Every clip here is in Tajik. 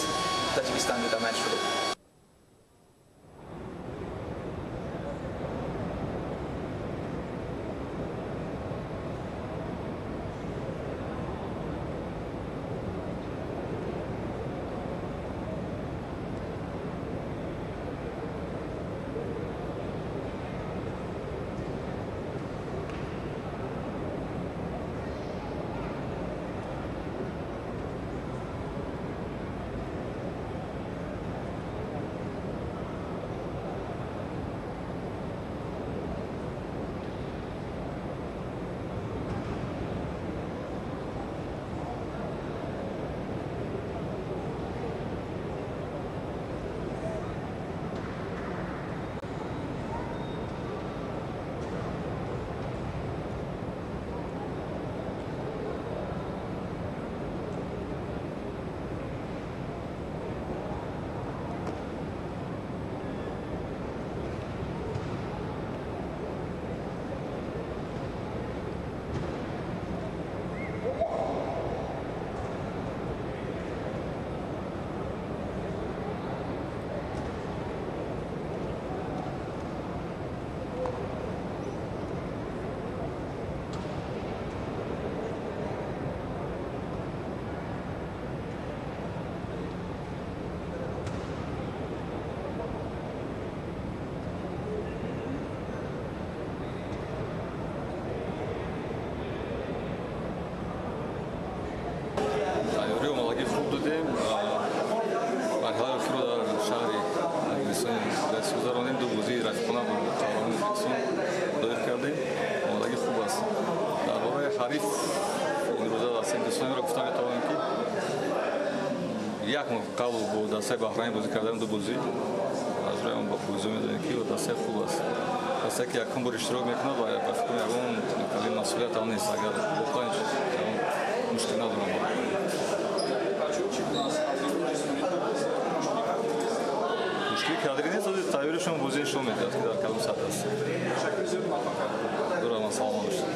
Face Tajikistan with a match today. Як моҳ қабл бо дастаи Баҳрайн бозӣ кардам, ду бозӣ. Аз рӯи он бозӣ медонем, ки дастаи хуб аст. Дастае ки якум бор иштирок мекунад ва ба фикр ягон калим масъулият ҳам нест. Агар воқеан ягон мушкил надорам. Мушкили кадрӣ нест, ози тайёришон бозӣ нишон медиҳад, ки дар кадом сатҳ аст. Дура, саломат бошед.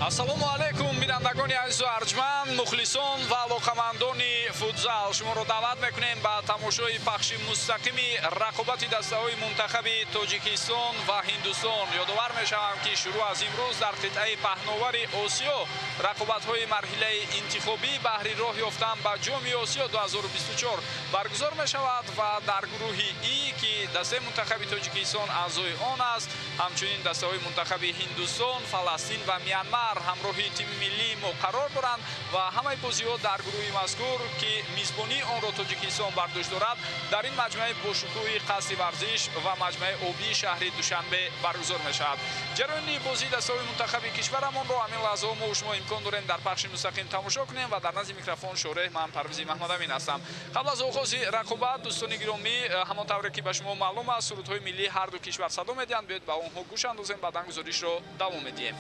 Ассалому алайкум, бинандагони азизу арҷманд, мухлисон ва алоқамандони футзал. Шуморо даъват мекунем ба тамошои пахши мустақими рақобати дастаҳои мунтахаби Тоҷикистон ва Ҳиндустон. Ёдовар мешавам, ки шурӯъ аз имрӯз дар қитъаи паҳновари Осиё рақобатҳои марҳилаи интихобӣ баҳри роҳ ёфтан ба Ҷоми Осиё 2024 баргузор мешавад ва дар гурӯҳи И, ки дастаи мунтахаби Тоҷикистон аъзои он аст, ҳамчунин дастаҳои мунтахаби Ҳиндустон, Фаластин ва Мянмар ҳамроҳи тими миллии мо қарор доранд ва ҳамаи бозиҳо дар гурӯҳи мазкур, ки мизбонии онро Тоҷикистон бар дӯш дорад, дар ин маҷмӯаи бошукӯҳи қасри варзиш ва маҷмӯаи обии шаҳри Душанбе баргузор мешавад. Ҷараёни бозии дастаҳои мунтахаби кишварамонро ҳамин лаҳзаҳо мо шумо имкон дорем дар пахши мустақим тамошо кунем ва дар назди микрофон шореҳ ман Парвизи Маҳмадамин ҳастам. Қабл аз оғози рақобат, дӯстони гиромӣ, ҳамон тавре ки ба шумо маълум аст, сурудҳои миллии ҳар ду кишвар садо медиҳанд. Биёед ба онҳо гӯш андозем, баъдан гузоришро давом медиҳем.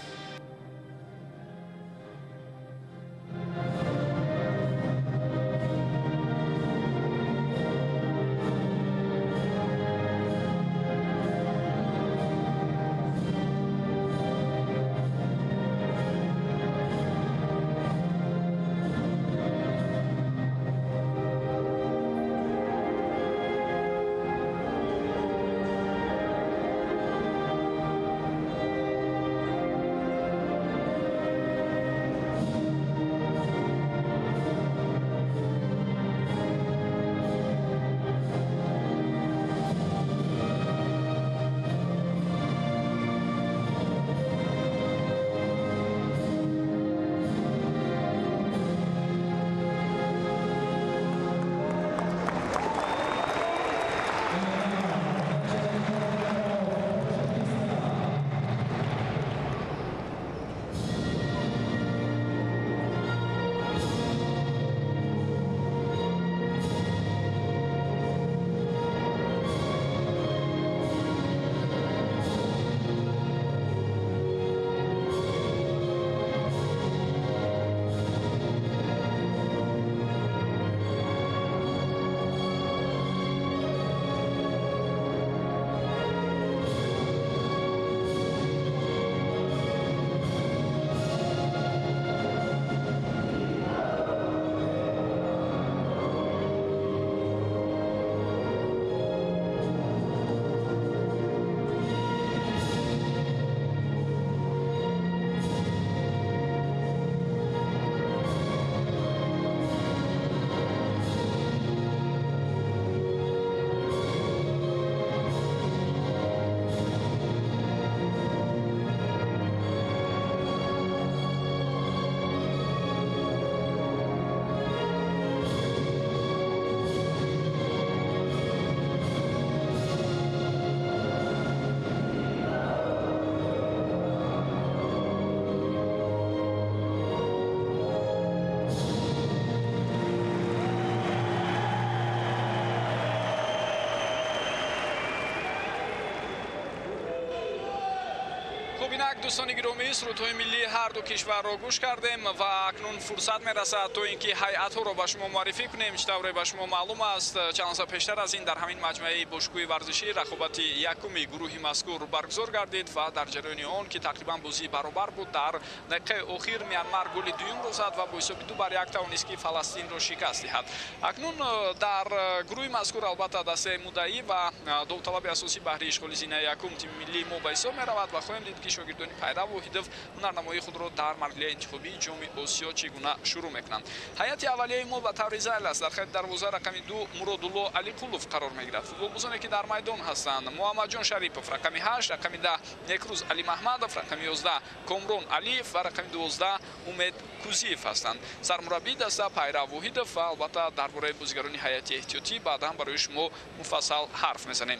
Инак, дӯстони гиромӣ, сурудҳои миллии ҳар ду кишварро гӯш кардем ва акнун фурсат мерасад, то ин ки ҳайатҳоро ба шумо муаррифӣ кунем. Чӣ тавре ба шумо маълум аст, чанд лаҳза пештар аз ин дар ҳамин маҷмӯаи бошгоҳи варзишӣ рақобати якуми гурӯҳи мазкур баргузор гардид ва дар ҷараёни он, ки тақрибан бозӣ баробар буд, дар дақиқаи охир Мянмар голи дуюмро зад ва бо ҳисоби 2-1 тавонист, ки Фаластинро шикаст диҳад. Акнун дар гурӯҳи мазкур, албатта, дастаи муддаӣ ва довталаби асосӣ баҳри ишғоли зинаи якум тими миллии мо ба ҳисоб меравад ва хоҳем дид, ки шогирдони Пайрав Воҳидов ҳунарнамоии худро дар марҳилаи интихобии Ҷоми Осиё чӣ гуна шурӯъ мекунанд. Ҳайати аввалияи мо ба таври зайл аст. Дар хати дарвоза рақами 2 Муродулло Алиқулов қарор мегирад. Футболбозоне, ки дар майдон ҳастанд: Муҳаммадҷон Шарипов рақами 8, рақами 10 Некрӯз Алимаҳмадов, рақами 11 Комрон Алиев ва рақами 12 Умед Кузиев ҳастанд. Сармураббии даста Пайрав Воҳидов ва албатта дар бораи бозигарони ҳайати эҳтиётӣ баъдан барои шумо муфассал ҳарф мезанем.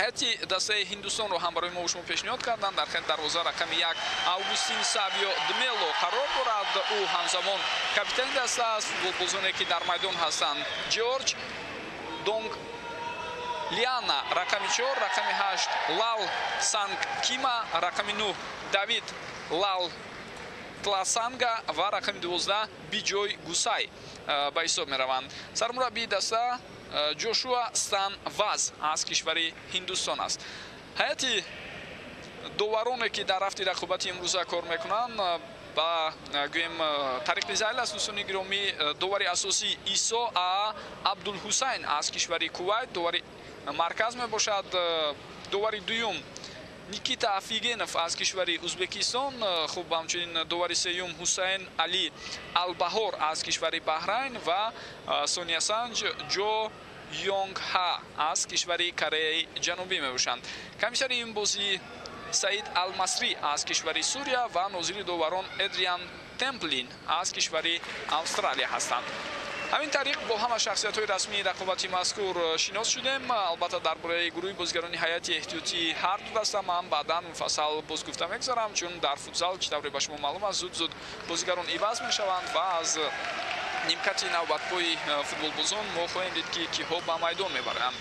Ҳайати дастаи Ҳиндустонро ҳам барои мо шумо пешниҳод карданд. Дар хати дарвоза рақами 1 Августин Савио Дмело қарор дорад. Ӯ ҳамзамон капитани даста аст. Футболбозоне, ки дар майдон ҳастанд: Ҷорҷ Донг Лиана рақами 4, рақами 8 Лал Санг Кима, рақами 9 Давид Лал Тласанга ва рақами 12 Биҷой Гусай ба ҳисоб мераванд. Сармураббии даста Ҷошуа Стан Ваз аз кишвари Ҳиндустон аст. Ҳайати довароне, ки дар рафти рақобати имрӯза кор мекунанд, ба гӯем тариқи зайл аст, дӯстони гиромӣ. Довари асосӣ Исо А Абдулҳусайн аз кишвари Кувайт довари марказ мебошад. Довари дуюм Никита Афигенов аз кишвари Узбекистон, хуб, ҳамчунин довари сеюм Ҳусайн Али Албаҳор аз кишвари Баҳрайн ва Сониясанҷ Ҷо Йонг Ха аз кишвари Кореяи Ҷанубӣ мебошанд. Комиссари ин бозӣ Саид Алмасрӣ аз кишвари Сурия ва нозири доварон Эдриан Темплин аз кишвари Австралия ҳастанд. Ҳамин тариқ бо ҳама шахсиятҳои расмии рақобати мазкур шинос шудем. Албатта, дар бораи гурӯҳи бозигарони ҳайати эҳтиётии ҳар ду даста ман баъдан муфассал бозгуфта мегузарам, чун дар футзал, чӣ тавре ба шумо маълум аст, зуд зуд бозигарон иваз мешаванд ва аз нимкати навбатпои футболбозон мо хоҳем дид, ки киҳо ба майдон мебаранд.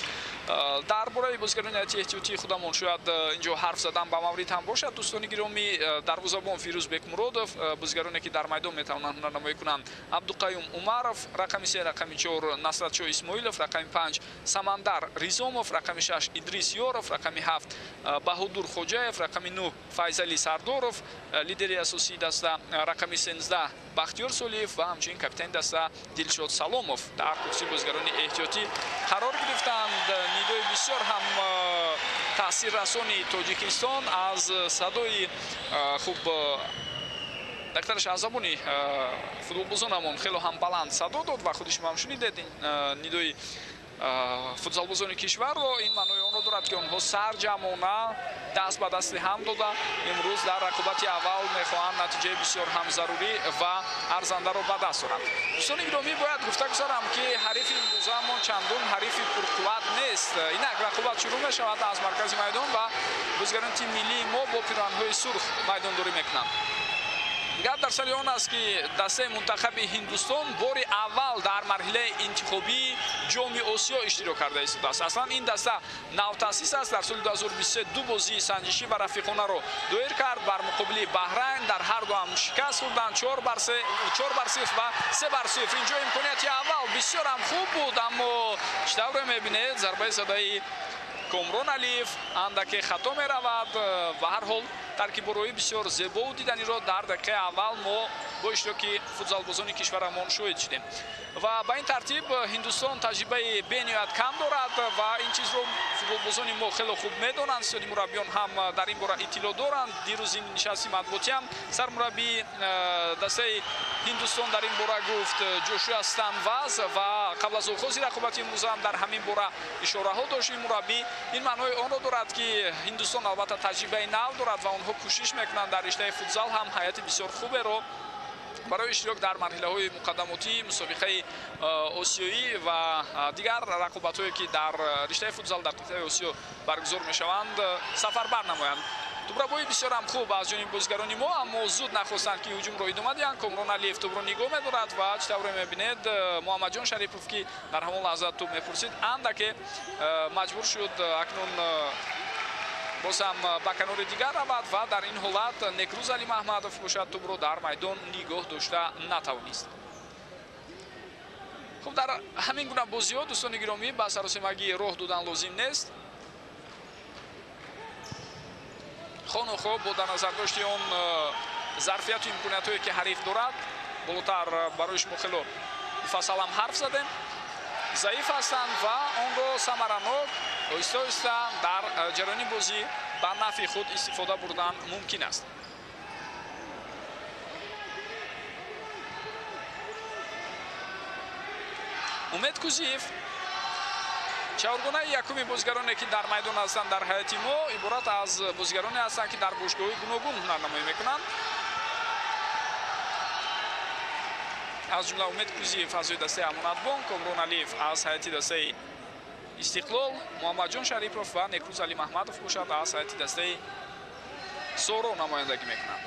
Дар бораи бозигарони ҳайати эҳтиётии худамон шояд инҷо ҳарф задан ба маврид ҳам бошад. Дӯстони гиромӣ, дарвозабон Фирӯз Бекмуродов, бозигароне, ки дар майдон метавонанд ҳунарнамоӣ кунанд: Абдуқаюм Умаров рақами 3, рақами 4 Насратшо Исмоилов, рақами 5 Самандар Ризомов, рақами 6 Идрис Ёров, рақами 7 Баҳодур Хоҷаев, рақами 9 Файзалӣ Сардоров, лидери асосии даста рақами 13 Бахтиёр Солиев ва ҳамчунин капитани даста Дилшод Саломов дар курсии бозигарони эҳтиётӣ қарор гирифтанд. Нидои бисёр ҳам таъсиррасони Тоҷикистон аз садои, хуб, дактараш аз забони футболбозонамон хело ҳам баланд садо дод ва худи шумо ҳам шунидед нидои футзалбозони кишварро. Ин маънои онро дорад, ки онҳо сарҷамъона даст ба дасти ҳам дода имрӯз дар рақобати аввал мехоҳанд натиҷаи бисёр ҳам зарурӣ ва арзандаро ба даст оранд. Дӯстони гиромӣ, бояд гуфта гузарам, ки ҳарифи имрӯзаамон чандон ҳарифи пурқувват нест. Инак рақобат шурӯъ мешавад аз маркази майдон ва бозигарони тими миллии мо бо пироҳанҳои сурх майдондорӣ мекунанд. Гап дар сари он аст, ки дастаи мунтахаби Ҳиндустон бори аввал дар марҳилаи интихобии Ҷоми Осиё иштирок карда истодааст. Аслан ин даста навтаъсис аст. Дар соли 2023 ду бозии санҷишӣ ва рафиқонаро доир кард. Бар муқобили Баҳрайн дар ҳар ду ҳам шикаст хӯрданд, 4-0 ва 3-0. Инҷо имконияти аввал бисёр ҳам хуб буд, аммо чӣ тавре мебинед, зарбаи задаи Комрон Алиев андаке хато меравад. Ба ҳар ҳол, таркиборои бисёр зебову диданиро дар дақиқаи аввал мо бо иштироки футзалбозони кишварамон шоҳид шудем. Ва ба ин тартиб Ҳиндустон таҷрибаи бениҳоят кам дорад ва ин чизро футболбозони мо хеле хуб медонанд. Сиёди мураббиён ҳам дар ин бора иттилоъ доранд. Дирӯзи нишасти матбуотӣ ҳам сармураббии дастаи Ҳиндустон дар ин бора гуфт, Ҷошуа Станваз, ва қабл аз оғози рақобати имрӯза ҳам дар ҳамин бора ишораҳо дошт ин мураббӣ. Ин маънои онро дорад, ки Ҳиндустон албатта таҷрибаи нав дорад ва онҳо кӯшиш мекунанд дар риштаи футзал ҳам ҳайати бисёр хуберо барои иштирок дар марҳилаҳои муқаддамотии мусобиқаи осиёӣ ва дигар рақобатҳое, ки дар риштаи футзал дар қитъаи Осиё баргузор мешаванд, сафарбар намоянд. Тӯбрабои бисёр ҳам хуб аз ҷониби бозигарони мо, аммо зуд нахостанд, ки ҳуҷумро идома диҳанд. Комрон Алиев тӯбро нигоҳ медорад ва чӣ тавре мебинед, Муҳаммадҷон Шарипов, ки дар ҳамон лаҳза тӯб мепурсид, андаке маҷбур шуд акнун Боз ҳам ба канори дигар равад ва дар ин ҳолат Некрӯз Алимаҳмадов бошад тӯбро дар майдон нигоҳ дошта натавонист. Хуб, дар ҳамин гуна бозиҳо, дӯстони гиромӣ, ба саросемагӣ роҳ додан лозим нест. Хону хоб бо дар назардошти он зарфияту имкониятҳое ки ҳариф дорад, болотар барои шумо хело муфассалам ҳарф задем, заиф ҳастанд ва онро самаранок оҳиста оҳиста дар ҷараёни бозӣ ба нафъи худ истифода бурдан мумкин аст. Умед Кузиев, чаҳоргонаи якуми бозигароне ки дар майдон ҳастанд дар ҳайати мо, иборат аз бозигароне ҳастанд ки дар бошгоҳҳои гуногун ҳунарнамоӣ мекунанд. Аз ҷумла Умед Кузиев аз дастаи Амонатбонк, Комрон Алиев аз ҳайати дастаи Истиқлол, Муҳаммадҷон Шарипов ва Некрӯз Алимаҳмадов бошад аз ҳайати дастаи Соро намояндагӣ мекунанд.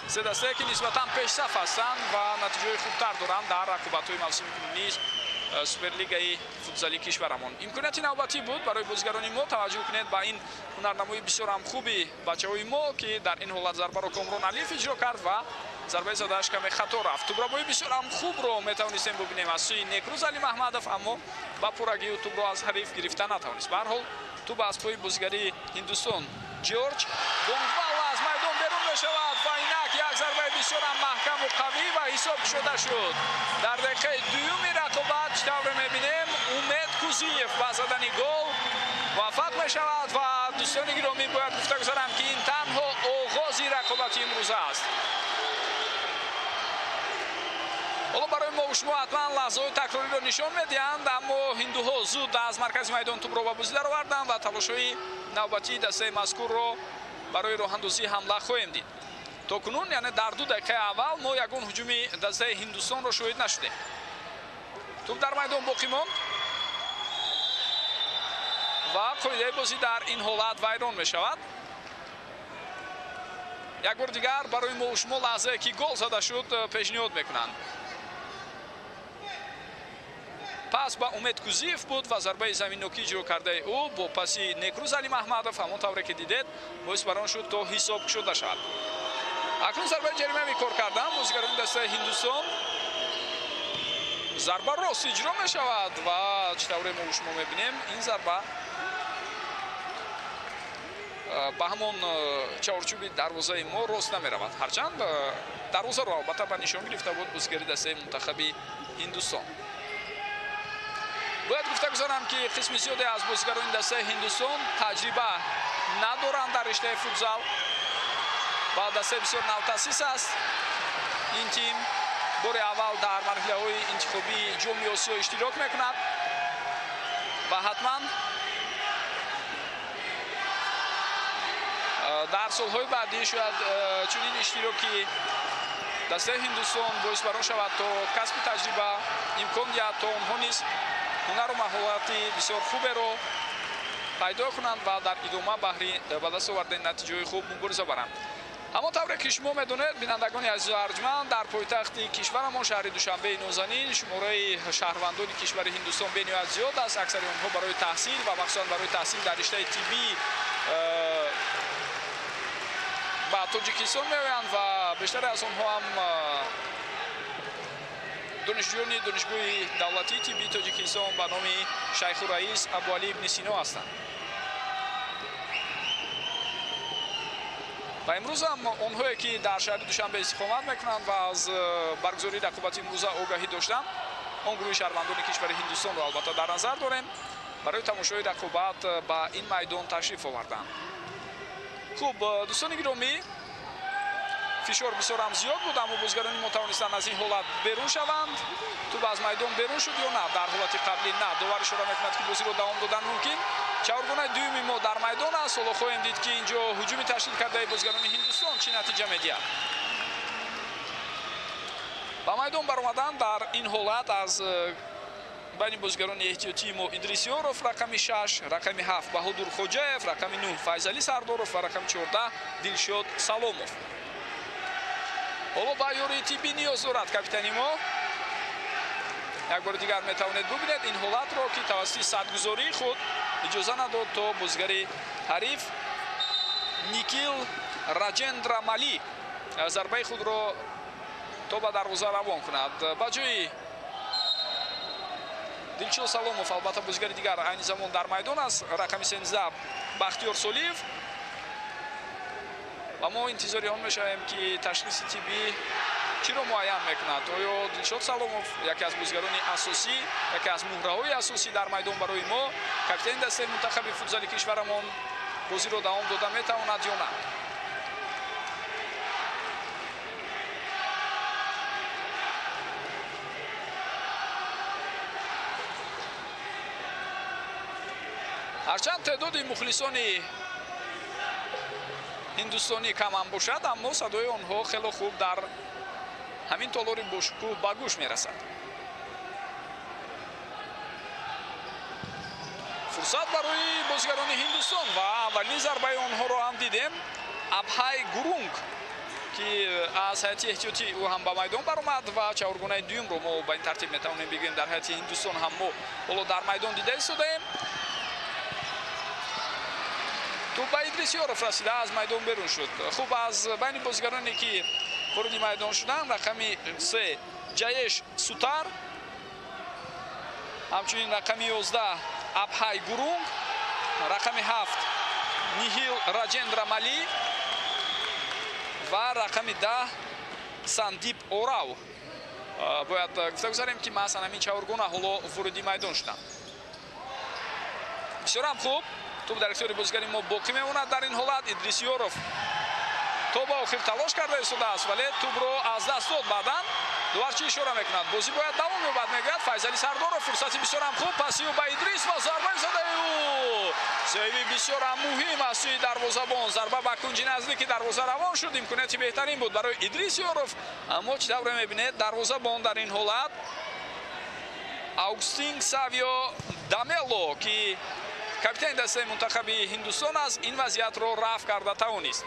Се дастае ки нисбатан пешсаф ҳастанд ва натиҷаҳои хубтар доранд дар рақобатҳои мавсими кунунии суперлигаи футзали кишварамон. Имконияти навбатӣ буд барои бозигарони мо. Таваҷҷӯҳ кунед ба ин ҳунарнамоии бисёр ҳам хуби бачаҳои мо, ки дар ин ҳолат зарбаро Комрон Алиев иҷро кард ва зарбаи задааш каме хато рафт. Тӯбрабои бисёр ҳам хубро метавонистем бубинем аз сӯи Некрӯз Алимаҳмадов, аммо ба пуррагӣ тӯбро аз ҳариф гирифта натавонист. Ба ҳар ҳол тӯб аз пои бозигари Ҳиндустон Ҷорҷ Гонгвал аз майдон берун мешавад ва инак як зарбаи бисёр ҳам маҳкаму қавӣ ва ҳисоб кушода шуд. Дар дақиқаи дуюми рақобат чӣ тавре мебинем, Умед Кузиев ба задани гол муваффақ мешавад ва дӯстони гиромӣ, бояд гуфта гузарам, ки ин танҳо оғози рақобати имрӯза аст. Ҳоло барои мо шумо ҳатман лаҳзаҳои такрориро нишон медиҳанд, аммо ҳиндуҳо зуд аз маркази майдон тӯбро ба бозӣ дароварданд ва талошҳои навбатии дастаи мазкурро барои роҳандозии ҳамла хоҳем дид. То кунун, яъне дар 2 дақиқаи аввал, мо ягон ҳуҷуми дастаи Ҳиндустонро шоҳид нашудем. Тӯб дар майдон боқӣ монд ва қоидаи бозӣ дар ин ҳолат вайрон мешавад. Як бор дигар барои мо шумо лаҳзае ки гол зада шуд пешниҳод мекунанд. Пас ба Умед Кузиев буд ва зарбаи заминнокӣ иҷро кардаи ӯ бо паси Некрӯз Алимаҳмадов, ҳамон тавре ки дидед, боис бар он шуд то ҳисоб кушода шавад. Акнун зарбаи ҷаримавӣ кор карданд бозигарони дастаи Ҳиндустон. Зарба рост иҷро мешавад ва чӣ тавре мо шумо мебинем, ин зарба ба ҳамон чаҳорчӯби дарвозаи мо рост намеравад. Ҳарчанд дарвозаро албатта ба нишон гирифта буд бозигари дастаи мунтахаби Ҳиндустон. Бояд гуфта гузорам, ки қисми зиёде аз бозигарони дастаи Ҳиндустон таҷриба надоранд дар риштаи футзал ва дастаи бисёр навтаъсис аст. Ин тим бори аввал дар марҳилаҳои интихобии Ҷоми Осиё иштирок мекунад ва ҳатман дар солҳои баъдӣ шояд чунин иштироки дастаи Ҳиндустон боис бар он шавад то касби таҷриба имкон диҳад то онҳо низ ҳунару маҳорати бисёр хуберо пайдо кунанд ва дар идома баҳри ба даст овардани натиҷаҳои хуб мубориза баранд. Ҳамон тавре ки шумо медонед, бинандагони азизу арҷманд, дар пойтахти кишварамон шаҳри Душанбеи нозанин шумораи шаҳрвандони кишвари Ҳиндустон бениҳоят зиёд аст. Аксари онҳо барои таҳсил ва махсусан барои таҳсил дар риштаи тиббӣ ба Тоҷикистон меоянд ва бештаре аз онҳо ҳам донишҷӯёни Донишгоҳи давлатии тиббии Тоҷикистон ба номи Шайхураис Абуалӣ ибни Сино ҳастанд. Ва имрӯз ҳам онҳое ки дар шаҳри Душанбе истиқомат мекунанд ва аз баргузории рақобати имрӯза огаҳӣ доштанд, он гурӯҳи шаҳрвандони кишвари Ҳиндустонро албатта дар назар дорем, барои тамошои рақобат ба ин майдон ташриф оварданд. Хуб, дӯстони гиромӣ, фишор бисёр ҳам зиёд буд, аммо бозигарони мо тавонистанд аз ин ҳолат берун шаванд. Тӯб аз майдон берун шуд ё на? Дар ҳолати қаблӣ на. Довар ишора мекунад, ки бозиро давом додан мумкин. Чаҳоргонаи дуюми мо дар майдон аст. Ҳоло хоҳем дид, ки инҷо ҳуҷуми ташкил кардаи бозигарони Ҳиндустон чӣ натиҷа медиҳад. Ба майдон баромадан дар ин ҳолат аз байни бозигарони эҳтиётии мо Идрис Ёров рақами 6, рақами 7 Баҳодур Хоҷаев, рақами 9 Файзалӣ Сардоров ва рақами 14 Дилшод Саломов. Ҳоло ба ёрии тиббӣ ниёз дорад капитани мо. Як бори дигар метавонед бубинед ин ҳолатро, ки тавассути садгузории худ иҷоза надод то бозигари ҳариф Никил Раҷендра Мали зарбаи худро то ба дарвоза равон кунад. Ба ҷои Дилшод Саломов албатта бозигари дигар айни замон дар майдон аст, рақами 13 Бахтиёр Солиев. Ва мо интизори он мешавем, ки ташхиси тиббӣ чиро муайян мекунад. Оё Дилшод Саломов, яке аз бозигарони асосӣ, яке аз муҳраҳои асосӣ дар майдон барои мо, капитани дастаи мунтахаби футзали кишварамон, бозиро давом дода метавонад ё на? Ҳарчанд теъдоди мухлисони ҳиндустонӣ камам бошад, аммо садои онҳо хело хуб дар ҳамин толори бошукӯҳ ба гӯш мерасад. Фурсат барои бозигарони Ҳиндустон ва аввалин зарбаи онҳоро ҳам дидем. Абҳай Гурунг, ки аз ҳайати эҳтиётӣ ӯ ҳам ба майдон баромад ва чаҳоргунаи дуюмро мо ба ин тартиб метавонем бигӯем дар ҳайати Ҳиндустон ҳам мо ҳоло дар майдон дида истодаем. Тӯб ба Идрис Ёров расида, аз майдон берун шуд. Хуб, аз байни бозигароне ки вориди майдон шуданд, рақами 3 Ҷаеш Сутар, ҳамчунин рақами 11 Абҳай Гурунг, рақами 7 Нихил Раҷендра Мали ва рақами 10 Сандип Орав. Бояд гуфта гузарем, ки маҳз ҳамин чаҳоргуна ҳоло вориди майдон шуданд. Бисёрам хуб, тӯб дар ихтиёри бозигари мо боқӣ мемонад. Дар ин ҳолат Идрис Ёров то ба охир талош карда истодааст, вале тӯбро аз даст дод. Баъдан дуварчи ишора мекунад, бозӣ бояд давом ёбад, мегӯяд Файзали Сардоров. Фурсати бисёрам хуб, паси ӯ ба Идрис ва зарбаи задаи ӯ, сейви бисёрам муҳим аз сӯи дарвозабон. Зарба ба кунҷи наздики дарвоза равон шуд, имконияти беҳтарин буд барои Идрис Ёров, аммо чӣ тавре мебинед, дарвозабон дар ин ҳолат Аугустин Савио Дамело, ки капитани дастаи мунтахаби Ҳиндустон аст, ин вазъиятро рафъ карда тавонист.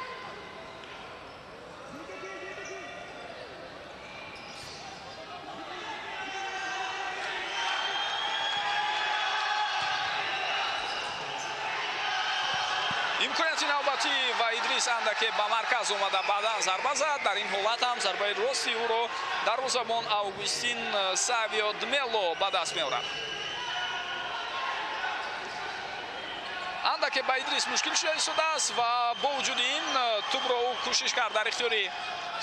Имконияти навбатӣ ва Идрис андаке ба марказ омада, баъдан зарба зад. Дар ин ҳолат ҳам зарбаи рости ӯро дарвозабон Аугустин Савио Дмело ба даст меорад. Андаке ба Идрис мушкил шуда истодааст ва бо вуҷуди ин тӯбро ӯ кӯшиш кард дар ихтиёри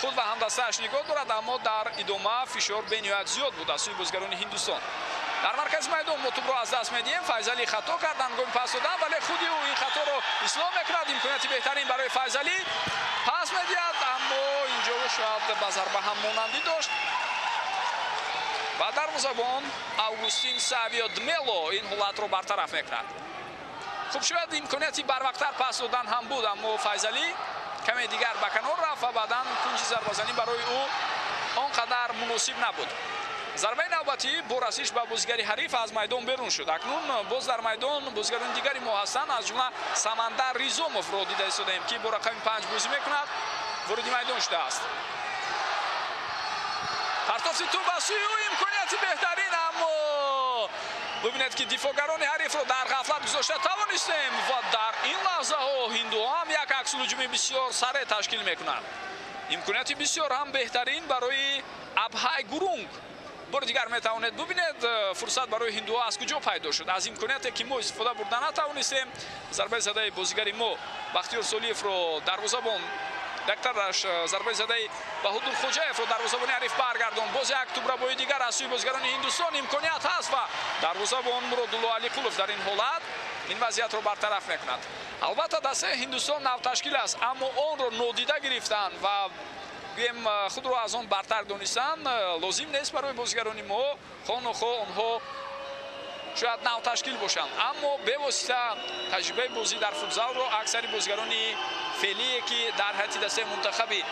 худ ва ҳамдастааш нигоҳ дорад, аммо дар идома фишор бениҳоят зиёд буд аз сӯи бозигарони Ҳиндустон. Дар маркази майдон мо тӯбро аз даст медиҳем. Файзалӣ хато кард ҳангоми пас додан, вале худи ӯ ин хаторо ислоҳ мекунад. Имконияти беҳтарин барои Файзалӣ, пас медиҳад, аммо инҷо шояд ба зарба ҳам монандӣ дошт ва дарвозабон Августин Савио Дмело ин ҳолатро бартараф мекунад. Хуб, шояд имконияти барвақттар пас додан ҳам буд, аммо Файзалӣ каме дигар ба канор рафт ва баъдан кунҷи зарбазанӣ барои ӯ он қадар муносиб набуд. Зарбаи навбатӣ бо расиш ба бозигари ҳариф аз майдон берун шуд. Акнун боз дар майдон бозигарони дигари мо ҳастанд, аз ҷумла Самандар Ризомовро дида истодаем, ки бо рақами 5 бозӣ мекунад, вориди майдон шудааст. Партофти тӯб ба сӯи ӯ, имконияти беҳтарин, аммо бубинед, ки дифоъгарони ҳарифро дар ғафлат гузошта тавонистем ва дар ин лаҳзаҳо ҳиндуҳо ҳам як аксулҳуҷуми бисёр сареъ ташкил мекунанд. Имконияти бисёр ҳам беҳтарин барои Абҳай Гурунг. Бори дигар метавонед бубинед, фурсат барои ҳиндуҳо аз куҷо пайдо шуд. Аз имконияте ки мо истифода бурда натавонистем, зарбаи задаи бозигари мо Бахтиёр Солиевро дарвозабон дактараш зарбаи задаи Баҳодур Хоҷаевро дарвозабони ҳариф баргардон. Боз як тӯбрабои дигар аз сӯи бозигарони Ҳиндустон, имконият ҳаст ва дарвозабон Муродулло Алиқулов дар ин ҳолат ин вазъиятро бартараф мекунад. Албатта дастаи Ҳиндустон навташкил аст, аммо онро нодида гирифтанд ва гӯем худро аз он бартар донистан лозим нест барои бозигарони мо. Хонухо онҳо шояд навташкил бошанд, аммо бевосита таҷрибаи бозӣ дар футзалро аксари бозигарони феълие, ки дар ҳайати дастаи мунтахаби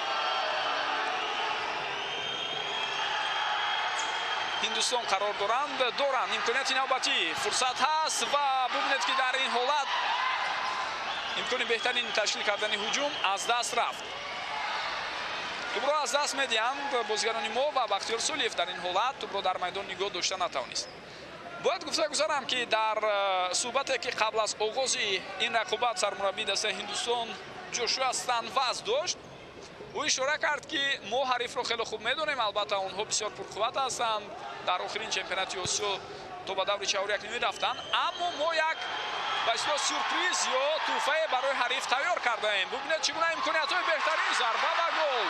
Ҳиндустон қарор доранд, доранд. Имконияти навбатӣ, фурсат ҳаст ва бубинед, ки дар ин ҳолат имкони беҳтарин ташкил кардани ҳуҷум аз даст рафт. Тӯбро аз даст медиҳанд бозигарони мо ва Бахтиёр Солиев дар ин ҳолат тӯбро дар майдон нигоҳ дошта натавонист. Бояд гуфта гузарам, ки дар суҳбате, ки қабл аз оғози ин рақобат сармураббии дастаи Ҳиндустон Ҷошуа Станваз дошт, ӯ ишора кард, ки мо ҳарифро хеле хуб медонем. Албатта, онҳо бисёр пурқувват ҳастанд, дар охирин чемпионати Осиё то ба даври чаҳорякнимӣ рафтанд, аммо мо як ба истилоҳ сюрприз ё тӯҳфае барои ҳариф тайёр кардаем. Бубинед, чӣ гуна имкониятҳои беҳтарин, зарба ва гол.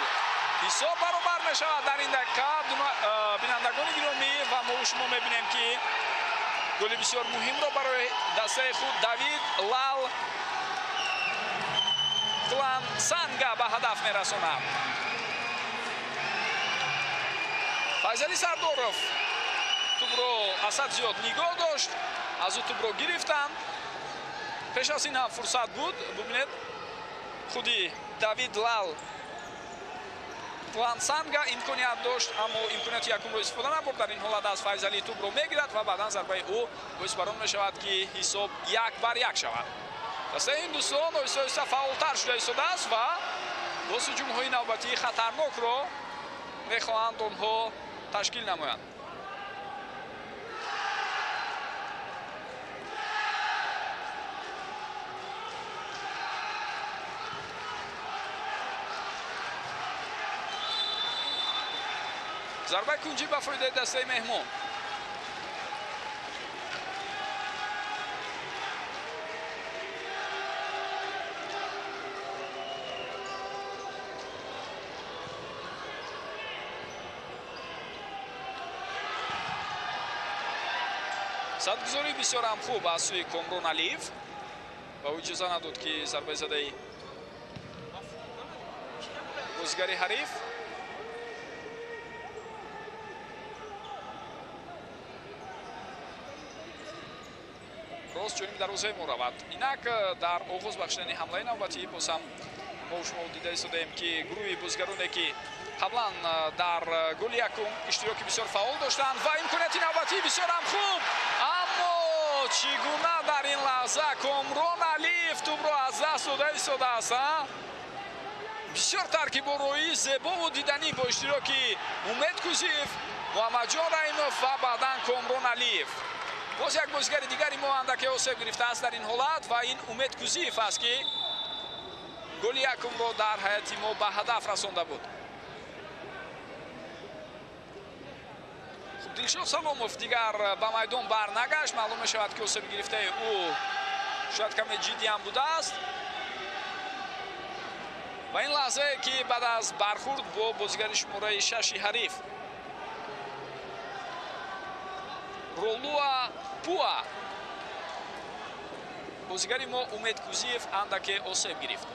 Ҳисоб баробар мешавад дар ин дақиқа, бинандагони гиромӣ, ва мо шумо мебинем, ки голи бисёр муҳимро барои дастаи худ Давид Лал Клан Санга ба ҳадаф мерасонад. Файзали Сардоров тӯбро асад зиёд нигоҳ дошт, аз ӯ тӯбро гирифтанд. Пеш аз ин ҳам фурсат буд. Бубинед, худи Давид Лал Плансанга имконият дошт, аммо имконияти якумро истифода набурд. Дар ин ҳолат аз Файзалӣ тӯбро мегирад ва баъдан зарбаи ӯ боис бар он мешавад, ки ҳисоб 1-1 шавад. Дастаи Ҳиндустон оҳиста оҳиста фаъолтар шуда истодааст ва боз ҳуҷумҳои навбатии хатарнокро мехоҳанд онҳо ташкил намоянд. Зарбаи кунҷӣ ба фоидаи дастаи меҳмон. Садгузории бисёр ҳам хуб аз сӯи Комрон Алиев ва ӯ иҷоза надод, ки зарбаи задаи бозигари ҳариф рост ҷониби дарвозаи мо равад. Инак, дар оғоз бахшидани ҳамлаи навбатӣ боз ҳам мо шумо дида истодаем, ки гурӯҳи бозигароне, ки қаблан дар голи якум иштироки бисёр фаъол доштанд, ва имконияти навбатӣ бисёр ҳам хуб, аммо чӣ гуна дар ин лаҳза Комрон Алиев тӯбро аз даст дода истодааст. Бисёр таркибороии зебову диданӣ бо иштироки Умед Кузиев, Муҳаммадҷон Раимов ва баъдан Комрон Алиев. Боз як бозигари дигари мо андаке осеб гирифтааст дар ин ҳолат ва ин Умед Кузиев аст, ки голи якумро дар ҳайати мо ба ҳадаф расонда буд. Хуб, Дилшод Саломов дигар ба майдон барнагашт. Маълум мешавад, ки осеби гирифтаи ӯ шояд каме ҷиддӣ ҳам будааст. Ва ин лаҳзае, ки баъд аз бархурд бо бозигари шумораи шаши ҳариф Ролуа Пуа, бозигари мо Умед Кузиев андаке осеб гирифт.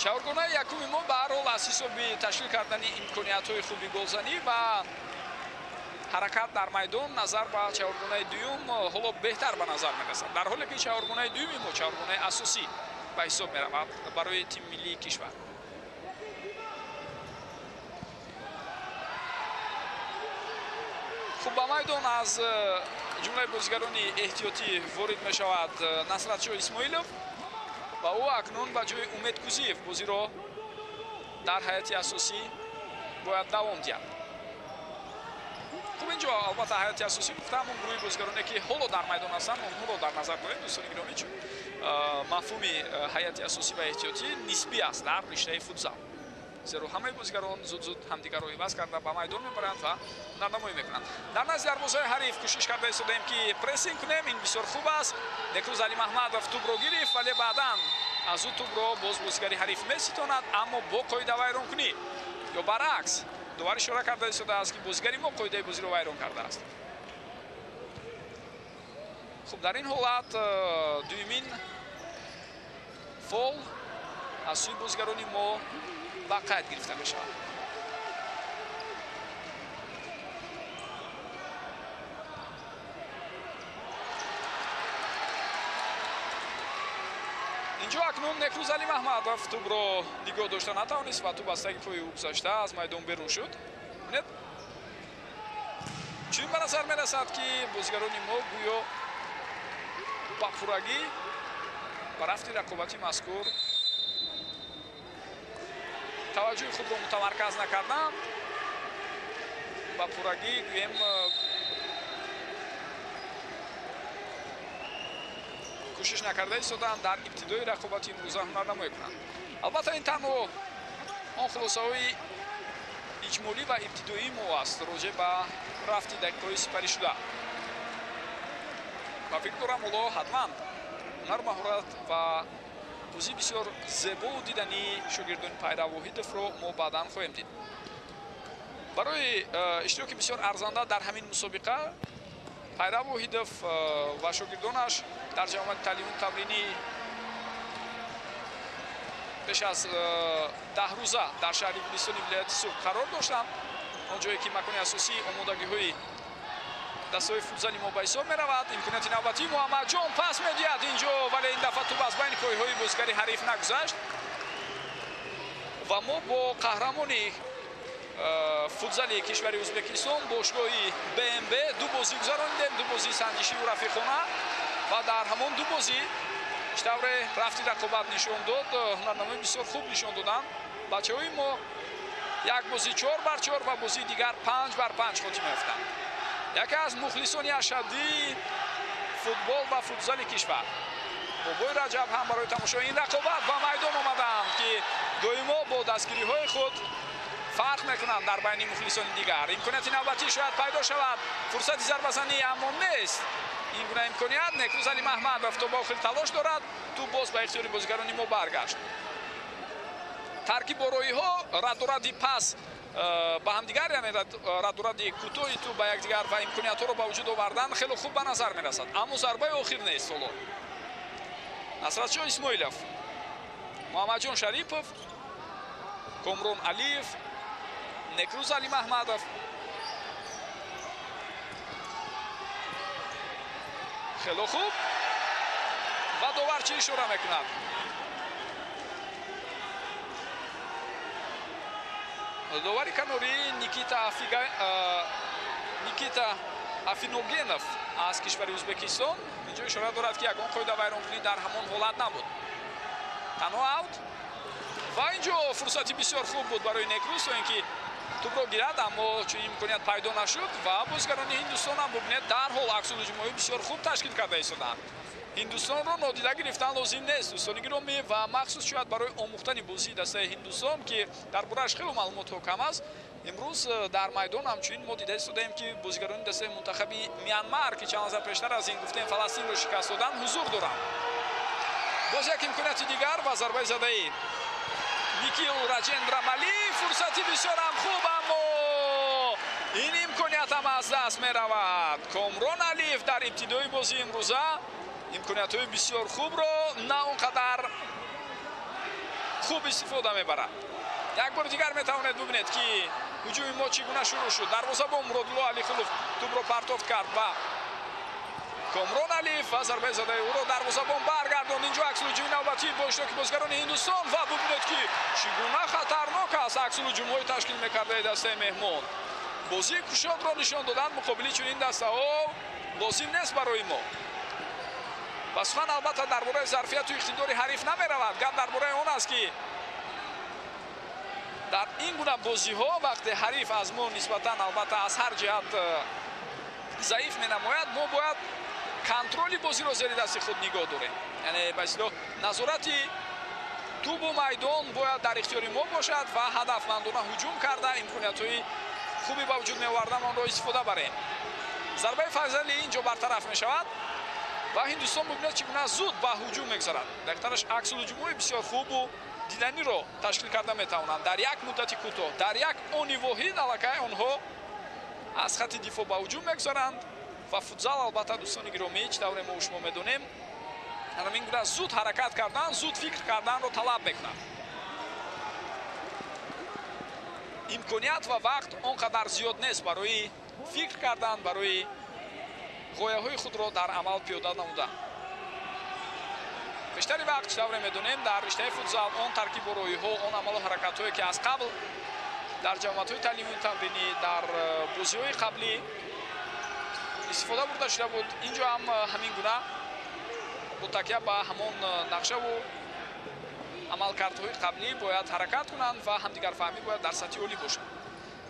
Чаҳоргонаи якуми мо ба ҳар ҳол аз ҳисоби ташкил кардани имкониятҳои хуби голзанӣ ва ҳаракат дар майдон назар ба чаҳоргонаи дуюм ҳоло беҳтар ба назар мерасад, дар ҳоле ки чаҳоргонаи дуюми мо чаҳоргонаи асосӣ ба ҳисоб меравад барои тими миллии кишвар. Хуб, ба майдон аз ҷумлаи бозигарони эҳтиётӣ ворид мешавад Насратшоҳ Исмоилов ва ӯ акнун ба ҷои Умед Кузиев бозиро дар ҳайати асосӣ бояд давом диҳад. Хуб, инҷо албатта ҳайати асосӣ гуфта ҳамон гурӯҳи бозигароне, ки ҳоло дар майдон ҳастанд, онҳоро дар назар дорем, дӯстони гиромӣ, чун мафҳуми ҳайати асосӣ ва эҳтиётӣ нисбӣ аст дар риштаи футзал, зеро ҳамаи бозигарон зуд-зуд ҳамдигарро иваз карда ба майдон мебаранд ва ҳунарнамоӣ мекунанд. Дар назди дарвозаи ҳариф кӯшиш карда истодаем, ки прессинг кунем, ин бисёр хуб аст. Некрӯз Алимаҳмадов тӯбро гирифт, вале баъдан аз ӯ тӯбро боз бозигари ҳариф меситонад, аммо бо қоида вайронкунӣ ё баръакс довар ишора карда истодааст, ки бозигари мо қоидаи бозиро вайрон кардааст. Хуб, дар ин ҳолат дуюмин фол аз сӯи бозигарони мо ба қайд гирифта мешавад. Инҷо акнун Некрӯз Алимаҳмадов тӯбро нигоҳ дошта натавонист ва тӯб аз таги пои ӯ гузашта аз майдон берун шуд. Бинед, Чунин ба назар мерасад, ки бозигарони мо гӯё ба пуррагӣ ба рафти рақобати мазкур таваҷҷӯҳи худро мутамарказ накарданд, ба пуррагӣ гӯем кӯшиш накарда истоданд дар ибтидои рақобати имрӯза ҳунарнамоӣ кунанд. Албатта, ин танҳо он хулосаҳои иҷмолӣ ва ибтидоии мо аст роҷеъ ба рафти дақиқаҳои сипарӣ шуда. Ва фикр дорам, ҳоло ҳатман ҳунару маҳорат ва бозии бисёр зебову дидании шогирдони Пайрав Воҳидовро мо баъдан хоҳем дид. Барои иштироки бисёр арзанда дар ҳамин мусобиқа Пайрав Воҳидов ва шогирдонаш дар ҷамоати таълиму тамринӣ пеш аз 10 рӯза дар шаҳри Гулистони вилояти Суғд қарор доштанд, он ҷое ки макони асосии омодагиҳои дастаҳои футзали мо ба ҳисоб меравад. Имконияти навбатии Муҳаммадҷон пас медиҳад инҷо, вале ин дафъа тӯб аз байни пойҳои бозигари ҳариф нагузашт ва мо бо қаҳрамони футзали кишвари Ӯзбекистон, бошгоҳи БМБ, ду бозӣ гузаронидем, ду бозии санҷишиву рафиқона, ва дар ҳамон ду бозӣ чӣ тавре рафти рақобат нишон дод, ҳунарнамои бисёр хуб нишон доданд бачаҳои мо. Як бозӣ 4-4 ва бозии дигар 5-5 хотима ёфтанд. Яке аз мухлисони ашаддии футбол ва футзали кишвар Бобои Раҷаб ҳам барои тамошои ин рақобат ба майдон омаданд, ки доимо бо дастгириҳои худ фарқ мекунанд дар байни мухлисони дигар. Имконияти навбатӣ шояд пайдо шавад, фурсати зарбазанӣ, аммо нест ин гуна имконият. Некрӯз Али Маҳмадов то ба охир талош дорад, тӯб боз ба ихтиёри бозигарони мо баргашт. Таркибороиҳо, радуради пас ба ҳамдигар, яъне радуради кӯтоҳи тӯб ба якдигар ва имкониятҳоро ба вуҷуд овардан хеле хуб ба назар мерасад, аммо зарбаи охир нест. Ҳоло Насратшоҳ Исмоилов, Муҳаммадҷон Шарипов, Комрон Алиев, Некрӯз Али Маҳмадов. Хело хуб, ва довар чӣ ишора мекунад? Довари канорӣ Никита Афиногенов аз кишвари Ӯзбекистон инҷо ишора дорад, ки ягон қоида вайронкунӣ дар ҳамон ҳолат набуд, танҳо аут. Ва инҷо фурсати бисёр хуб буд барои Некрӯз то ин ки тӯбро гирад, аммо чунин имконият пайдо нашуд ва бозигарони Ҳиндустон ҳам бубинед дарҳол аксулҳуҷумҳои бисёр хуб ташкил карда истоданд. Ҳиндустонро нодида гирифтан лозим нест, дӯстони гиромӣ, ва махсус шояд барои омӯхтани бозии дастаи Ҳиндустон, ки дар борааш хеле маълумотҳо кам аст, имрӯз дар майдон ҳамчунин мо дида истодаем, ки бозигарони дастаи мунтахаби Мянмар, ки чанд лаҳза пештар аз ин гуфтем Фаластинро шикаст доданд, ҳузур доранд. Боз як имконияти дигар ва зарбаи задаи Никил Раҷендра Мали, фурсати бисёрам хуб, аммо ин имконият ҳам аз даст меравад. Комрон Алиев дар ибтидои бозии имрӯза имкониятҳои бисёр хубро на он қадар хуб истифода мебарад. Як бори дигар метавонед бубинед, ки ҳуҷуми мо чӣ гуна шурӯъ шуд. Дарвозабон Муродулло Алихулов тӯбро партофт кард ба Комрон Алиев ва зарбаи задаи ӯро дарвозабон баргардонд. Инҷо аксулҳуҷуми навбатӣ бо иштироки бозигарони Ҳиндустон ва бубинед, ки чӣ гуна хатарнок аст аксулҳуҷумҳои ташкил мекардаи дастаи меҳмон. Бозии кушодро нишон додан муқобили чунин дастаҳо лозим нест барои мо. Ва сухан албатта дар бораи зарфияту иқтидори ҳариф намеравад, гап дар бораи он аст, ки дар ин гуна бозиҳо вақте ҳариф аз мо нисбатан албатта аз ҳар ҷиҳат заиф менамояд, мо бояд контроли бозиро зери дасти худ нигоҳ дорем. Яъне ба истилоҳ назорати тӯбу майдон бояд дар ихтиёри мо бошад ва ҳадафмандона ҳуҷум карда имкониятҳои хуби ба вуҷуд меовардан онро истифода барем. Зарбаи Файзали инҷо бартараф мешавад ва Ҳиндустон бубинед, чӣ гуна зуд ба ҳуҷум мегузарад. Дақиқтараш аксулҳуҷумҳои бисёр хубу диданиро ташкил карда метавонанд дар як муддати кӯтоҳ, дар як они воҳид аллакай онҳо аз хатти дифоъ ба ҳуҷум мегузаранд. Ва футзал албатта, дӯстони гиромӣ, чӣ тавре мо шумо медонем, ҳамин гуна зуд ҳаракат кардан, зуд фикр карданро талаб мекунад. Имконият ва вақт он қадар зиёд нест барои фикр кардан, барои ғояҳои худро дар амал пиёда намудан. Бештари вақт, чӣ тавре медонем, дар риштаи футзал он таркибороиҳо, он амалу ҳаракатҳое, ки аз қабл дар ҷамоатҳои таълимию тамринӣ, дар бозиҳои қаблӣ истифода бурда шуда буд. Инҷо ҳам ҳамин гуна бо такя ба ҳамон нақшаву амалкардҳои қаблӣ бояд ҳаракат кунанд ва ҳамдигарфаҳмӣ бояд дар сатҳи олӣ бошад.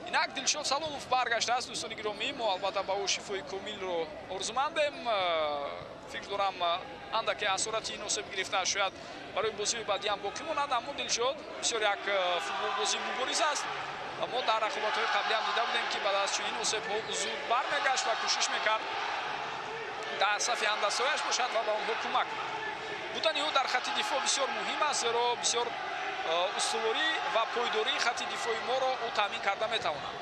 Инак Дилшод Саломов баргаштааст. Дӯстони гиромӣ, мо албатта ба ӯ шифои комилро орзумандем. Фикр дорам, андаке асорати ин осеб гирифта шояд барои бозиҳои баъдӣ ҳам боқӣ монад, аммо Дилшод бисёр як футболбози мубориз аст. Мо дар рақобатҳои қаблӣ ҳам дида будем, ки баъд аз чунин осебҳо зуд бармегашт ва кӯшиш мекард дар сафи ҳамдастҳояш бошад ва ба онҳо кӯмак кунад. Будани ӯ дар хатти дифоъ бисёр муҳим аст, зеро бисёр устуворӣ ва пойдории хатти дифои моро ӯ таъмин карда метавонад.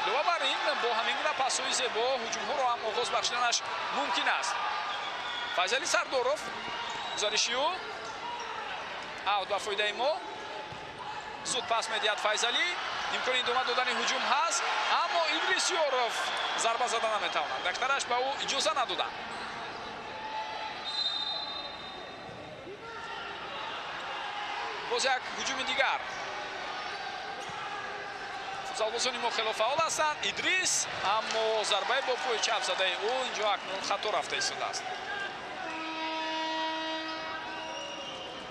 Илова бар ин, бо ҳамин гуна пасҳои зебо ҳуҷумҳоро ҳам оғоз бахшиданаш мумкин аст. Файзали Сардоров, гузариши ӯ аут ба фоидаи мо. Зуд пас медиҳад Файзалӣ, имкони идома додани ҳуҷум ҳаст, аммо Идрис Ёров зарба зада наметавонад. Дактараш ба ӯ иҷоза надоданд. Боз як ҳуҷуми дигар. Футзалбозони мо хело фаъол ҳастанд. Идрис, аммо зарбаи бо пои чап задаи ӯ инҷо акнун хато рафта истодааст.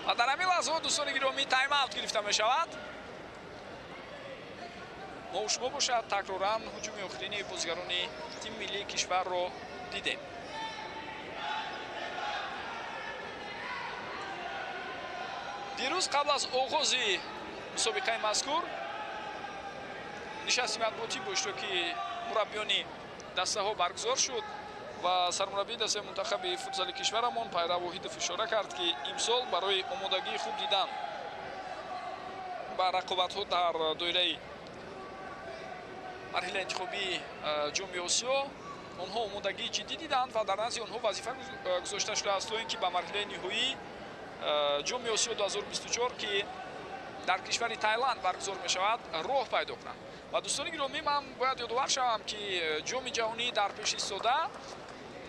Ва дар ҳамин лаҳзаҳо, дӯстони гиромӣ, тайм-аут гирифта мешавад. Мо шумо бошад такроран ҳуҷуми охирини бозигарони тими миллии кишварро дидем. Дирӯз қабл аз оғози мусобиқаи мазкур нишасти матбуотӣ бо иштироки мураббиёни дастаҳо баргузор шуд ва сармураббии дастаи мунтахаби футзали кишварамон Пайрав Воҳидов ишора кард, ки имсол барои омодагии хуб дидан ба рақобатҳо дар доираи марҳилаи интихобии Ҷоми Осиё онҳо омодагии ҷиддӣ диданд ва дар назди онҳо вазифа гузошта шудааст, то ин ки ба марҳилаи ниҳоии Ҷоми Осиё 2024, ки дар кишвари Тайланд баргузор мешавад, роҳ пайдо кунанд. Ва дӯстони гиромӣ, ман бояд ёдовар шавам, ки Ҷоми ҷаҳонӣ дар пеш истода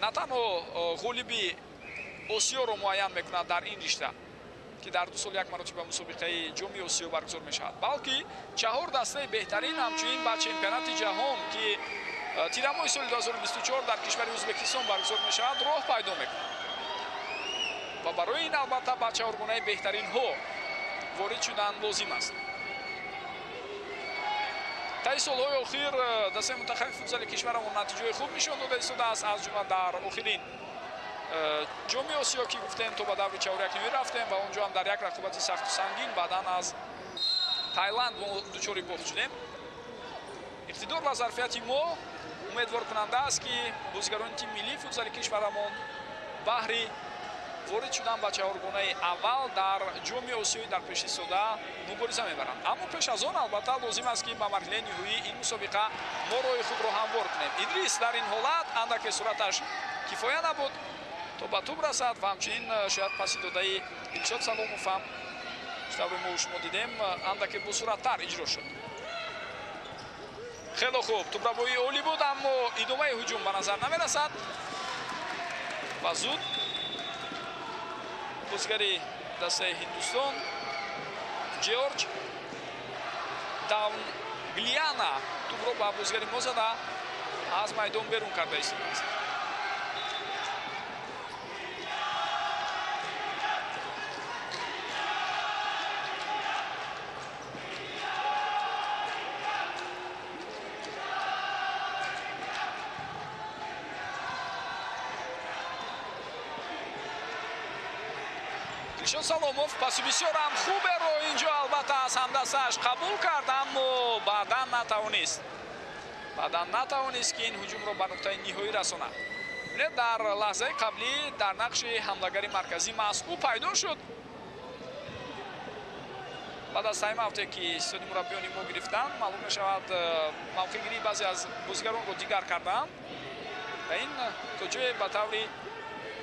на танҳо ғолиби Осиёро муайян мекунад дар ин ришта, ки дар 2 сол як маротиба мусобиқаи Ҷоми Осиё баргузор мешавад, балки 4 дастаи беҳтарин ҳамчунин ба чемпионати ҷаҳон, ки тирамоҳи соли 2024 дар кишвари Ӯзбекистон баргузор мешавад, роҳ пайдо мекунад. Ва барои ин албатта ба чаҳоргонаи беҳтаринҳо ворид шудан лозим аст. Таи солҳои охир дастаи мунтахаби футзали кишварамон натиҷаҳои хуб нишон дода истодааст, аз ҷумла дар охирин Ҷоми Осиё, ки гуфтем то ба даври чаҳорякниҳоӣ рафтем ва онҷо ҳам дар як рақобати сахту сангин баъдан аз Тайланд мо дучори бохт шудем. Иқтидор ва зарфияти мо умедворкунанда аст, ки бозигарони тими миллии футзали кишварамон баҳри ворид шудан ба чаҳоргонаи аввал дар Ҷоми Осиёӣ дар пеш истода мубориза мебаранд. Аммо пеш аз он албатта лозим аст, ки ба марҳилаи ниҳоии ин мусобиқа мо роҳи худро ҳамвор кунем. Идрис дар ин ҳолат андаке сураташ кифоя набуд то ба тӯб расад ва ҳамчунин шояд паси додаи Дилшод Саломов ҳам, тавре мо шумо дидем, андаке босураттар иҷро шуд. Хело хуб, тӯбрабоии олӣ буд, аммо идомаи ҳуҷум ба назар намерасад ва зуд бозигари дастаи Ҳиндустон Ҷеорҷ Даунглиана тӯбро ба бозигари мо зада аз майдон берун карда истодааст. Дилшод Саломов паси бисёр ҳам хуберо инҷо албатта аз ҳамдастааш қабул кард, аммо баъдан натавонист, ки ин ҳуҷумро ба нуқтаи ниҳоӣ расонад. Бинед, дар лаҳзаи қаблӣ дар нақши ҳамлагари марказӣ маҳз ӯ пайдо шуд. Баъд аз тайм-ауте ки истоди мураббиёни мо гирифтанд, маълум мешавад мавқеъгирии баъзе аз бозигаронро дигар карданд ва ин то ҷое ба таври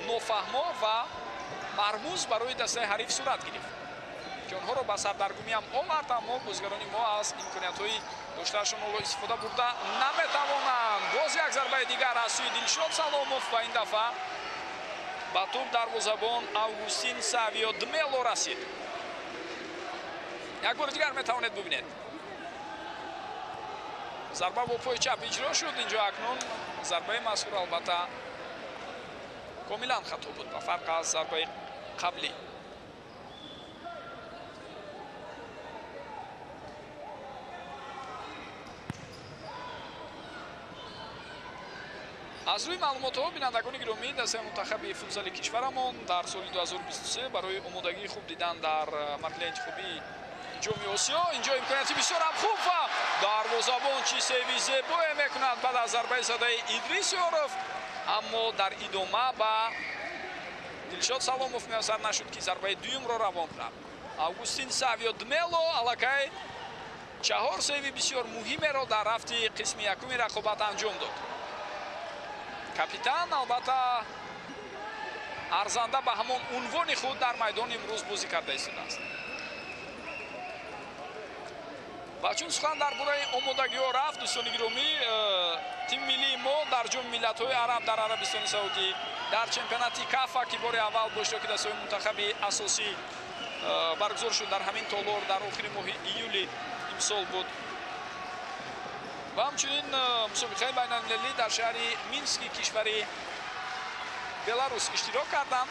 нофаҳмо ва мармуз барои дастаи ҳариф сурат гирифт, ки онҳоро ба сардаргумӣ ҳам овард, аммо бозигарони мо аз имкониятҳои доштаашон ҳоло истифода бурда наметавонанд. Боз як зарбаи дигар аз сӯи Дилшод Саломов ва ин дафъа ба тӯб дарвозабон Августин Савио Дмело расид. Як бори дигар метавонед бубинед. Зарба бо пои чап иҷро шуд. Инҷо акнун зарбаи мазкур албатта комилан хато буд, ба фарқ аз зарбаи қаблӣ. Аз рӯи маълумотҳо, бинандагони гиромӣ, дастаи мунтахаби футзали кишварамон дар соли 2023 барои омодагии хуб дидан дар марҳилаи интихобии ҷоми Осиё инҷо имконияти бисёр ҳам хуб ва дарвозабон чӣ сейви зебое мекунад баъд аз зарбаи задаи Идрис Ёров, аммо дар идома ба Дилшод Саломов муяссар нашуд, ки зарбаи дуюмро равон кунад. Августин Савио Дмело аллакай 4 сейви бисёр муҳимеро дар рафти қисми якуми рақобат анҷом дод. Капитан албатта арзанда ба ҳамон унвони худ дар майдон имрӯз бозӣ карда истодааст. Ва чун сухан дар бораи омодагиҳо рафт, дӯстони гиромӣ, тими миллии мо дар ҷоми миллатҳои араб дар Арабистони Саудӣ, дар чемпионати Кафа, ки бори аввал бо иштироки дастаҳои мунтахаби асосӣ баргузор шуд дар ҳамин толор дар охири моҳи июли имсол буд, ва ҳамчунин мусобиқаи байналмилалӣ дар шаҳри Мински кишвари Беларус иштирок карданд.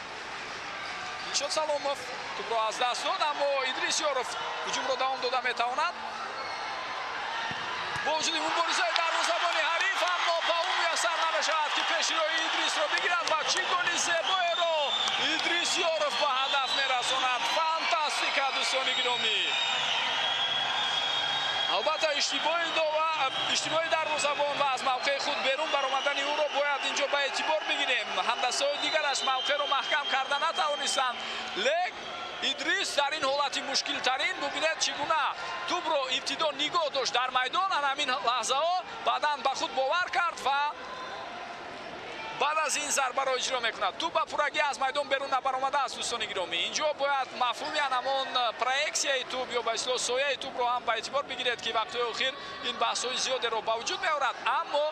Дилшод Саломов тӯбро аз даст дод, аммо Идрис Ёров ҳуҷумро давом дода метавонад. Бо вуҷуди муборизаи дарвозабони ҳариф, аммо ба ӯ муяссар намешавад, ки пеши роҳи Идрисро бигирад ва чӣ голи зебоеро Идрис Ёров ба ҳадаф мерасонад. Фантастика, дӯстони гиромӣ! Албатта иштибоҳи дарвозабон ва аз мавқеи худ берун баромадани ӯро бояд инҷо ба эътибор бигирем. Ҳамдастаҳои дигараш мавқеъро маҳкам карда натавонистанд, лек Идрис дар ин ҳолати мушкилтарин бубинед чӣ гуна тӯбро ибтидо нигоҳ дошт дар майдон. Ана ҳамин лаҳзаҳо баъдан ба худ бовар кард ва баъд аз ин зарбаро иҷро мекунад. Тӯб ба пуррагӣ аз майдон берун набаромадааст, дӯстони гиромӣ. Инҷо бояд мафҳуми анамон проексияи тӯб ё ба истилоҳ сояи тӯбро ҳам ба эътибор бигиред, ки вақтҳои охир ин баҳсҳои зиёдеро ба вуҷуд меорад, аммо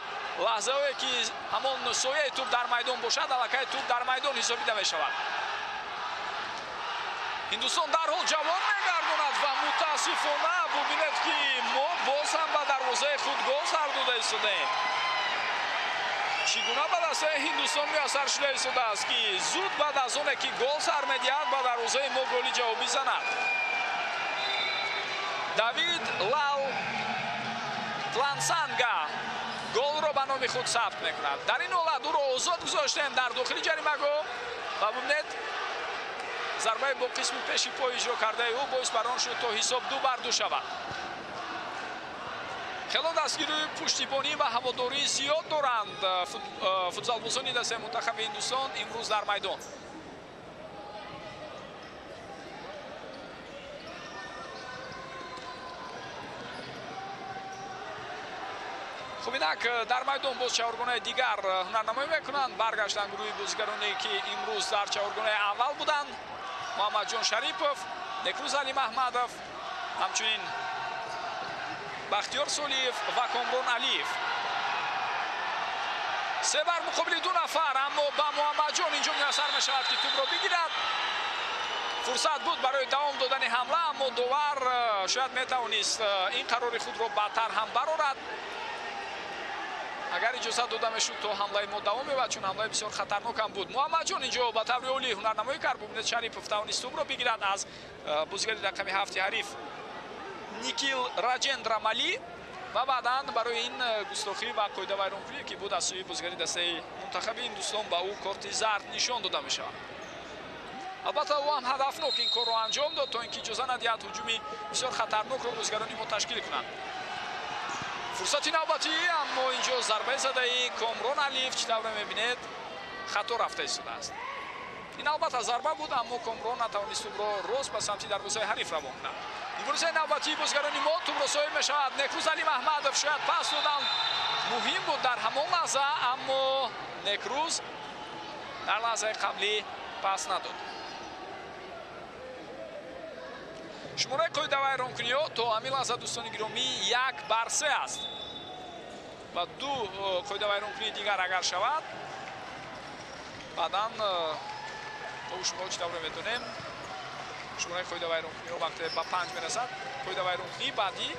лаҳзаҳое ки ҳамон сояи тӯб дар майдон бошад, аллакай тӯб дар майдон ҳисобида мешавад. Ҳиндустон дарҳол ҷавоб мегардонад ва мутаассифона бубинед, ки мо боз ҳам ба дарвозаи худ гол сар дода истодаем. Чӣ гуна ба дастаи Ҳиндустон муяссар шуда истодааст, ки зуд баъд аз оне ки гол сар медиҳад, ба дарвозаи мо голи ҷавобӣ занад. Давид Лал Тлансанга голро ба номи худ сабт мекунад. Дар ин ҳолат ӯро озод гузоштем дар дохили ҷаримагоҳ ва бубинед, зарбаи бо қисми пеши пой иҷро кардаи ӯ боис бар он шуд, то ҳисоб 2-2 шавад. Хело дастгирии пуштибонӣ ва ҳаводории зиёд доранд футзалбозони дастаи мунтахаби Ҳиндустон имрӯз дар майдон. Хуб, инак дар майдон боз чаҳоргонаи дигар ҳунарнамоӣ мекунанд. Баргаштанд гурӯҳи бозигароне, ки имрӯз дар чаҳоргонаи аввал буданд: Муҳаммадҷон Шарипов, Некрӯз Алимаҳмадов, ҳамчунин Бахтиёр Солиев ва Комрон Алиев. 3 бар муқобили 2 нафар, аммо ба Муҳаммадҷон инҷо муяссар мешавад, ки тӯбро бигирад. Фурсат буд барои давом додани ҳамла, аммо довар шояд метавонист ин қарори худро бадтар ҳам барорад. Агар иҷозат дода мешуд, то ҳамлаи мо давом меёбад, чун ҳамлаи бисёр хатарнок ҳам буд. Муҳаммадҷон инҷо ба таври олӣ ҳунарнамоӣ кард. Бубинед, Шарипов тавонист тӯбро бигирад аз бозигари рақами 7 ҳариф Никил Раҷендра Мали ва баъдан барои ин густохӣ ва қоидавайронкунӣ, ки буд аз сӯи бозигари дастаи мунтахаби Ҳиндустон, ба ӯ корти зард нишон дода мешавад. Албатта ӯ ҳам ҳадафнок ин корро анҷом дод, то ин ки иҷоза надиҳад ҳуҷуми бисёр хатарнокро бозигарони мо ташкил кунанд. Фурсати навбатӣ, аммо инҷо зарбаи задаи Комрон Алиев, чӣ тавре мебинед, хато рафта истодааст. Ин албатта зарба буд, аммо Комрон натавонист тӯбро рост ба самти дарвозаи ҳариф равон кунад. Муборизаи навбатии бозигарони мо, тӯбро соҳиб мешавад Некрӯз Алимаҳмадов. Шояд пас додан муҳим буд дар ҳамон лаҳза, аммо Некрӯз дар лаҳзаи қаблӣ пас надод. Шумораи қоидавайронкуниҳо то ҳамин лаҳза, дӯстони гиромӣ, 1-3 аст ва 2 қоидавайронкунии дигар агар шавад, баъдан шумо чӣ тавре медонем, шумораи қоидавайронкуниҳо вақте ба 5 мерасад, қоидавайронкунии баъдӣ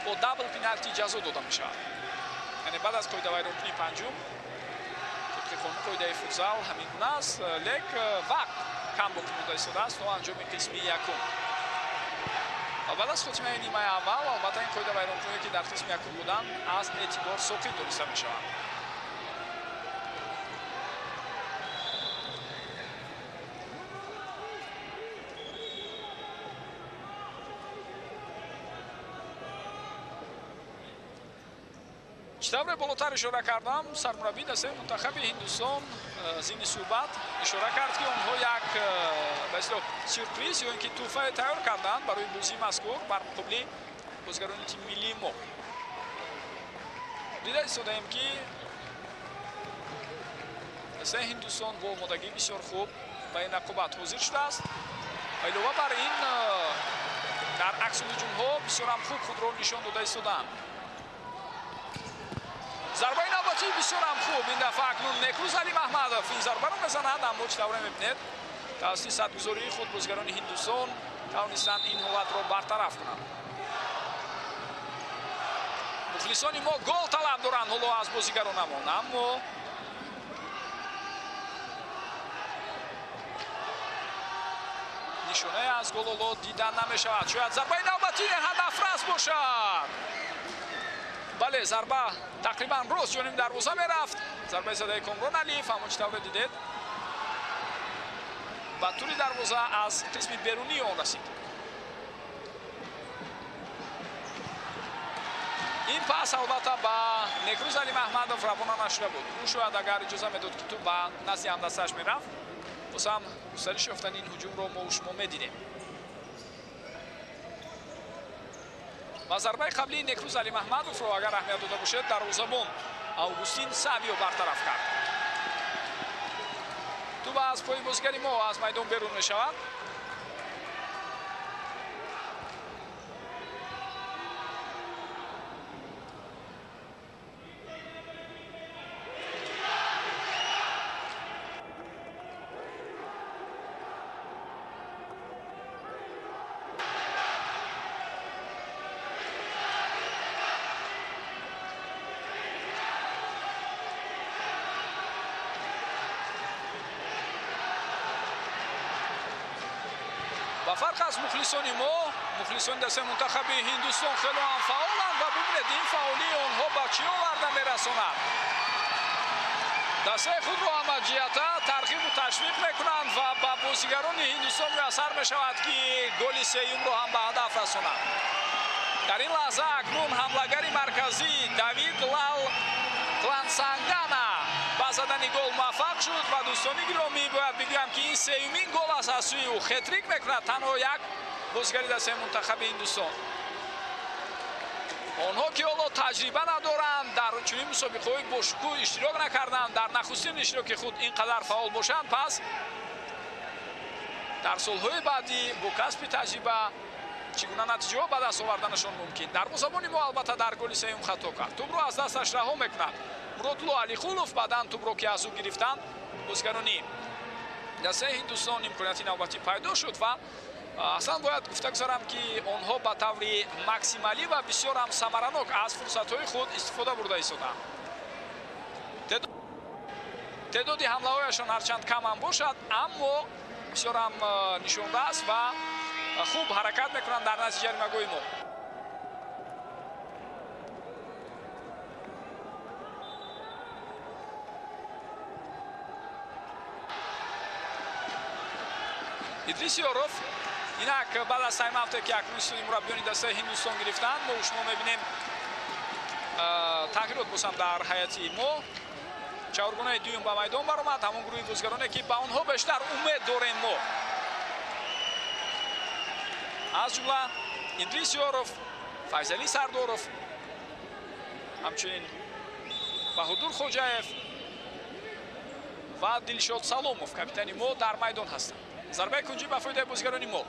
бо дабл пеналти ҷазо дода мешавад. Яъне баъд аз қоидавайронкунии панҷум, тибқи қонун қоидаи футзал ҳамин гуна аст, лек вақт кам боқӣ монда истодааст то анҷоми қисми якум. Ва баъд аз хотимаи нимаи аввал, албатта, ин қоидавайронкуние, ки дар қисми якум буданд, аз эътибор соқит дониста мешаванд. Чӣ тавре болотар ишора кардам, сармураббии дастаи мунтахаби Ҳиндустон зимни суҳбат ишора кард, ки онҳо як ба истилоҳ сюрприз ё ин ки тӯҳфае тайёр карданд барои бозии мазкур бар муқобили бозигарони тими миллии мо. Дида истодаем, ки дастаи Ҳиндустон бо омодагии бисёр хуб ба ин рақобат ҳозир шудааст ва илова бар ин дар аксулҳуҷумҳо бисёрам хуб худро нишон дода истодаанд. Зарбаи навбатии бисёрам хуб, ин дафъа акнун Некрӯз Алимаҳмадов ин зарбаро мезанад, аммо чӣ тавре мебинед, тавассути садгузории худ бозигарони Ҳиндустон тавонистанд ин ҳолатро бартараф кунанд. Мухлисони мо гол талаб доранд ҳоло аз бозигаронамон, аммо нишонае аз гол ҳоло дида намешавад. Шояд зарбаи навбатии ҳадафрас бошад. Бале, зарба тақрибан рост ҷониби дарвоза мерафт. Зарбаи задаи Комрон Алиев, аммо чӣ тавре дидед, ба тури дарвоза аз қисми берунии он расид. Ин пас албатта ба Некрӯз Алимаҳмадов равона нашуда буд. Ӯ шояд агар иҷоза медод, ки тӯп ба назди ҳамдастааш мерафт, боз ҳам густариш ёфтани ин ҳуҷумро мо шумо медидем. Ва зарбаи қаблии Некрӯз Алимаҳмадовро, агар аҳамият дода бошед, дарвозабон Августин Савио бартараф кард. Тӯп аз пои бозигари мо аз майдон берун мешавад. Ба фарқ аз мухлисони мо, мухлисони дастаи мунтахаби Ҳиндустон хело ҳам фаъоланд ва бубинед, ин фаъолии онҳо ба чӣ оварда мерасонад. Дастаи худро ҳамаҷиҳата тарғибу ташвиқ мекунанд ва ба бозигарони Ҳиндустон муяссар мешавад, ки голи сеюмро ҳам ба ҳадаф расонанд. Дар ин лаҳза акнун ҳамлагари марказӣ Давид Лал Клансангана ба задани гол муваффақ шуд ва дӯстони гиромӣ, бояд бигӯям, ки ин сеюмин гол аст аз сӯи ӯ. Хетрик мекунад танҳо як бозигари дастаи мунтахаби Ҳиндустон. Онҳо, ки ҳоло таҷриба надоранд, дар чунин мусобиқаҳои бошукӯҳ иштирок накарданд, дар нахустин иштироки худ ин қадар фаъол бошанд, пас дар солҳои баъдӣ бо касби таҷриба чӣ гуна натиҷаҳо ба даст оварданашон мумкин. Дарвозабони мо албатта дар голи сеюм хато кард. Тӯбро аз дасташ раҳо мекунад Муродулло Алихулов. Баъдан тӯбро, ки аз ӯ гирифтанд бозигарони дастаи Ҳиндустон, имконияти навбатӣ пайдо шуд ва аслан бояд гуфта гузарам, ки онҳо ба таври максималӣ ва бисёр ҳам самаранок аз фурсатҳои худ истифода бурда истоданд. Теъдоди ҳамлаҳояшон ҳарчанд кам ҳам бошад, аммо бисёр ҳам нишонрас ва хуб ҳаракат мекунанд дар назди ҷаримагоҳи мо. Идрис Ёров инак баъд аз тайм-ауте, ки акнун истоди мураббиёни дастаи Ҳиндустон гирифтанд, мо шумо мебинем тағйирот босам дар ҳайати мо. Чаҳоргунаи дуюм ба майдон баромад, ҳамон гурӯҳи бозигароне, ки ба онҳо бештар умед дорем мо, аз ҷумла Идрис Ёров, Файзалӣ Сардоров, ҳамчунин Баҳодур Хоҷаев ва Дилшод Саломов, капитани мо, дар майдон ҳастанд. Зарбаи кунҷӣ ба фоидаи бозигарони мо.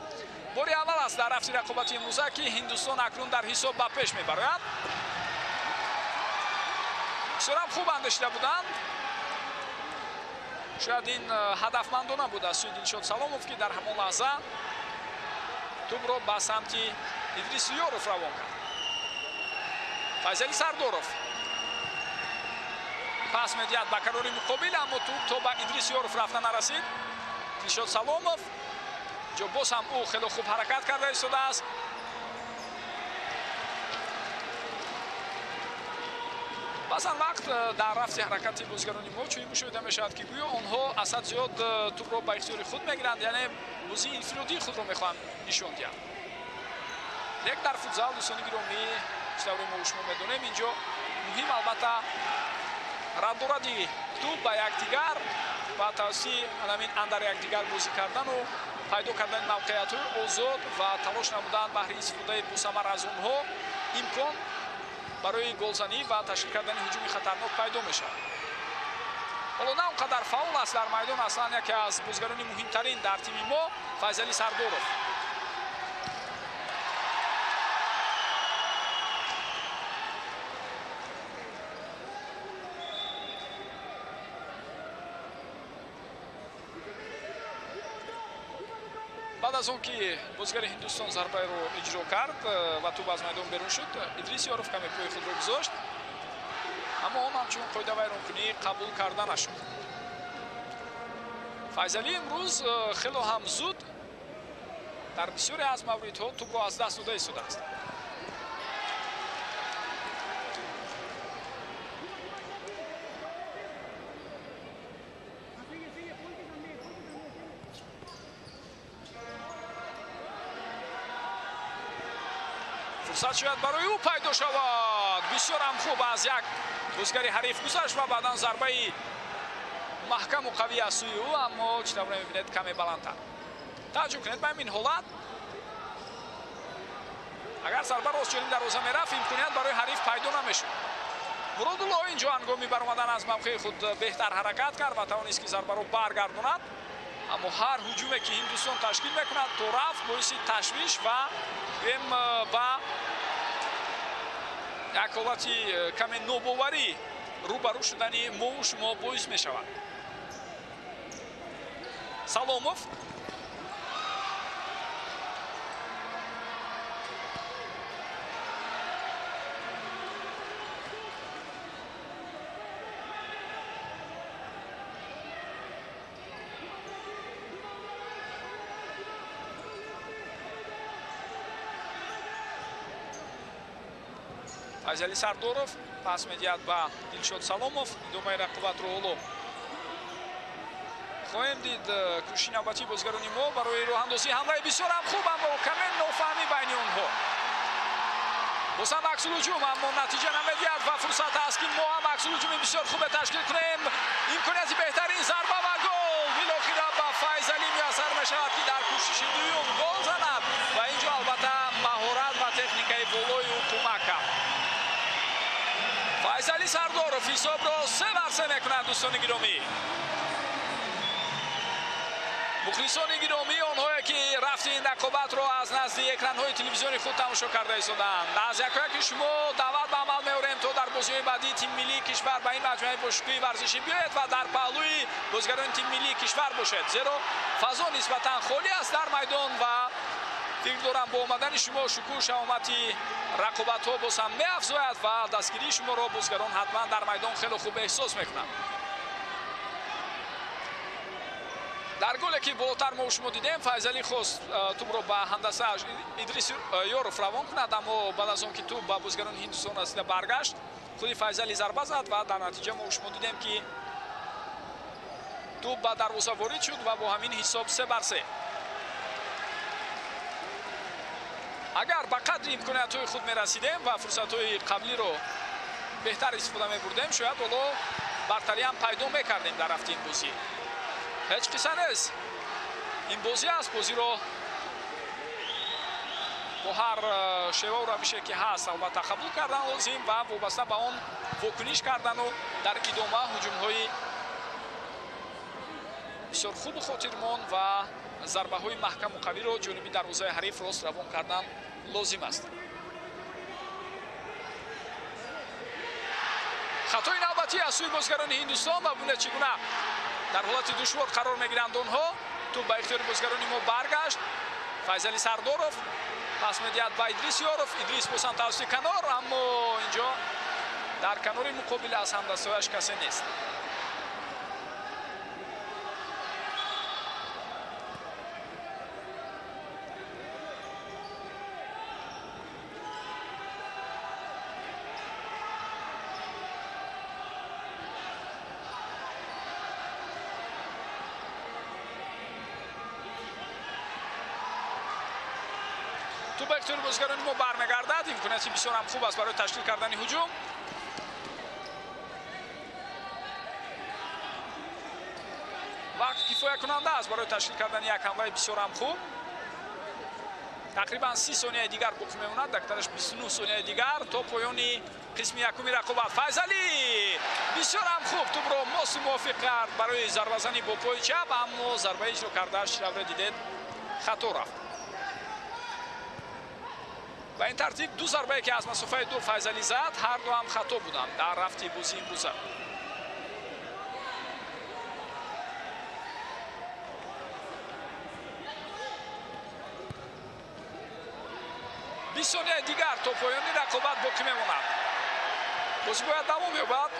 Бори аввал аст дар рафти рақобати имрӯза, ки Ҳиндустон акнун дар ҳисоб ба пеш мебарояд. Бисёрам хуб андешида буданд. Шояд ин ҳадафмандона буд аз сӯи Дилшод Саломов, ки дар ҳамон лаҳза тӯбро ба самти Идрис Ёров равон кард. Файзали Сардоров пас медиҳад ба канори муқобил, аммо тӯб то ба Идрис Ёров рафта нарасид. Дилшод Саломов ҷо боз ҳам ӯ хеле хуб ҳаракат карда истодааст. Баъзан вақт дар рафти ҳаракати бозигарони мо чунин мушоҳида мешавад, ки гӯё онҳо аз ҳад зиёд тӯбро ба ихтиёри худ мегиранд, яъне бозии инфиродии худро мехоҳанд нишон диҳанд. Лек дар футзал, дӯстони гиромӣ, чӣ тавре мо шумо медонем, инҷо муҳим албатта раддоради тӯб ба якдигар ва тавассути ҳамин андар якдигар бозӣ кардану пайдо кардани мавқеиятҳои озод ва талош намудан баҳри истифодаи босамар аз онҳо имкон барои голзанӣ ва ташкил кардани ҳуҷуми хатарнок пайдо мешавад. Ҳоло на он қадар фаъол аст дар майдон, аслан яке аз бозигарони муҳимтарин дар тими мо Файзали Сардоров. Баъд аз он ки бозигари Ҳиндустон зарбаеро иҷро кард ва тӯб аз майдон берун шуд, Идрис Ёров каме пои худро гузошт, аммо он ҳамчун қоидавайронкунӣ қабул карда нашуд. Файзалӣ имрӯз хело ҳам зуд дар бисёре аз мавридҳо тӯбро аз даст дода истодааст. Фурсат шояд барои ӯ пайдо шавад. Бисёр ҳам хуб аз як бозигари ҳариф гузашт ва баъдан зарбаи маҳкаму қавӣ аз сӯи ӯ, аммо чӣ тавр мебинед, каме баландтар. Таваҷҷӯҳ кунед ба ҳамин ҳолат. Агар зарба рост ҷониб дарвоза мерафт, имконият барои ҳариф пайдо намешуд. Муродулло инҷо ҳангоми баромадан аз мавқеи худ беҳтар ҳаракат кард ва тавонист, ки зарбаро баргардонад. Аммо ҳар ҳуҷуме ки Ҳиндустон ташкил мекунад, то рафт боиси ташвиш ва гӯем ба як ҳолати каме нобоварӣ рӯбарӯ шудани мову шумо боис мешавад. Саломов Файзали Сардоров пас медиҳад ба Дилшод Саломов. Идомаи рақобатро ҳоло хоҳем дид. Кӯшиши навбатии бозигарони мо барои роҳандозии ҳамлаи бисёр ҳам хуб, аммо каме нофаҳмӣ байни онҳо. Боз ҳам аксулҳуҷум, аммо натиҷа намедиҳад ва фурсат аст, ки мо ҳам аксулҳуҷуми бисёр хубе ташкил кунем. Имконияти беҳтарин, зарба ва гол! Билохира ба Файзалӣ муяссар мешавад, ки дар кӯшиши дуюм гол занад ва инҷо албатта маҳорат ва техникаи болои ӯ кӯмак кард. Файзали Сардоров ҳисобро 3-3 мекунад. Дӯстони гиромӣ, мухлисони гиромӣ, онҳое ки рафти ин рақобатро аз назди экранҳои телевизиони худ тамошо карда истодаанд, аз якояки шумо даъват ба амал меорем, то дар бозиҳои баъдии тими миллии кишвар ба ин маҷмӯаи бошукӯҳи варзишӣ биёед ва дар паҳлӯи бозигарони тими миллии кишвар бошед, зеро фазо нисбатан холӣ аст дар майдон ва фикр дорам, бо омадани шумо шукӯҳу шаҳомати рақобатҳо боз ҳам меафзояд ва дастгирии шуморо бозигарон ҳатман дар майдон хеле хуб эҳсос мекунанд. Дар голе ки болотар мо шумо дидем, Файзалӣ хост тӯбро ба ҳандасааш Идрис Ёров равон кунад, аммо баъд аз он ки тӯб ба бозигарони Ҳиндустон расида баргашт, худи Файзалӣ зарба зад ва дар натиҷа мо шумо дидем, ки тӯб ба дарвоза ворид шуд ва бо ҳамин ҳисоб 3-3. Агар ба қадри имкониятҳои худ мерасидем ва фурсатҳои қаблиро беҳтар истифода мебурдем, шояд ҳоло бартарӣ ҳам пайдо мекардем дар рафти ин бозӣ. Ҳеҷ қисса нест, ин бозӣ аст. Бозиро бо ҳар шевау равише ки ҳаст, албатта, қабул кардан лозим ва вобаста ба он вокуниш кардану дар идома ҳуҷумҳои бисёр хубу хотирмон ва зарбаҳои маҳкаму қавиро ҷониби дарвозаи ҳариф рост равон кардан лозим аст. Хатои навбатӣ аз сӯи бозигарони Ҳиндустон ва бубинед, чӣ гуна дар ҳолати душвор қарор мегиранд онҳо. Тӯб ба ихтиёри бозигарони мо баргашт. Файзали Сардоров Пас медиҳад ба Идрис Ёров. Идрис боз ҳам тавассути канор, аммо инҷо дар канори муқобил аз ҳамдастҳояш касе нест. Тӯп ба ихтиёри бозигарони мо бармегардад. Имконияти бисёр ҳам хуб аст барои ташкил кардани ҳуҷум. Вақт кифоякунанда аст барои ташкил кардани як ҳамлаи бисёр ҳам хуб. Тақрибан 30 сонияи дигар боқӣ мемонад, дактараш 29 сонияи дигар то поёни қисми якуми рақобат. Файзалӣ бисёр ҳам хуб тӯпро мосу мувофиқ кард барои зарбазанӣ бо пои чап, аммо зарбаи иҷро кардааш чӣ дидед хато рафт. Ба ин тартиб ду зарбае ки аз масофаи дур Файзалӣ зад, ҳар ду ҳам хато буданд дар рафти бозии имрӯза. Бист сонияи дигар то поёни рақобат боқӣ мемонад. Бозӣ бояд давом ёбад.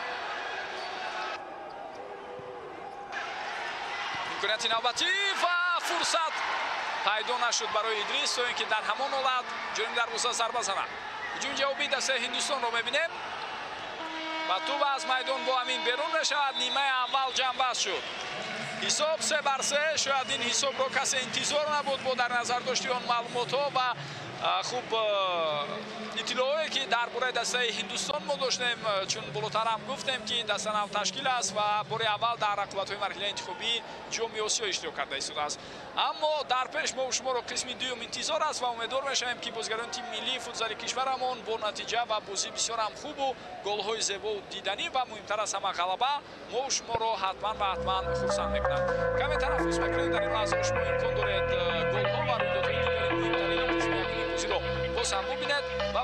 Имконияти навбатӣ ва фурсат пайдо нашуд барои Идрис, то ин ки дар ҳамон ҳолат ҷониби дарвоза зарба занад. Ҳуҷуми ҷавобии дастаи Ҳиндустонро мебинем ва тӯп аз майдон бо ҳамин берун мешавад. Нимаи аввал ҷамъбаст шуд. Ҳисоб 3-3. Шояд ин ҳисобро касе интизор набуд бо дар назар дошти он маълумотҳо ва хуб иттилоъое ки дар бораи дастаи Ҳиндустон мо доштем, чун болотар ҳам гуфтем ки даста нав ташкил аст ва бори аввал дар рақобатҳои марҳилаи интихобии ҷоми Осиё иштирок карда истодааст. Аммо дар пеш мо шуморо қисми дуюм интизор аст ва умедвор мешавем ки бозигарони тими миллии футзали кишварамон бо натиҷа ва бозии бисёр ҳам хубу голҳои зебову диданӣ ва муҳимтар аз ҳама ғалаба мо шуморо ҳатман ва ҳатман хурсанд мекунанд. Каме танаффус мекунем. Дар ин лаҳза шумо имкон доред голҳо ва рӯйдодҳои дигари муҳимтарини қисми якуми бозиро боз ҳам бубинед ва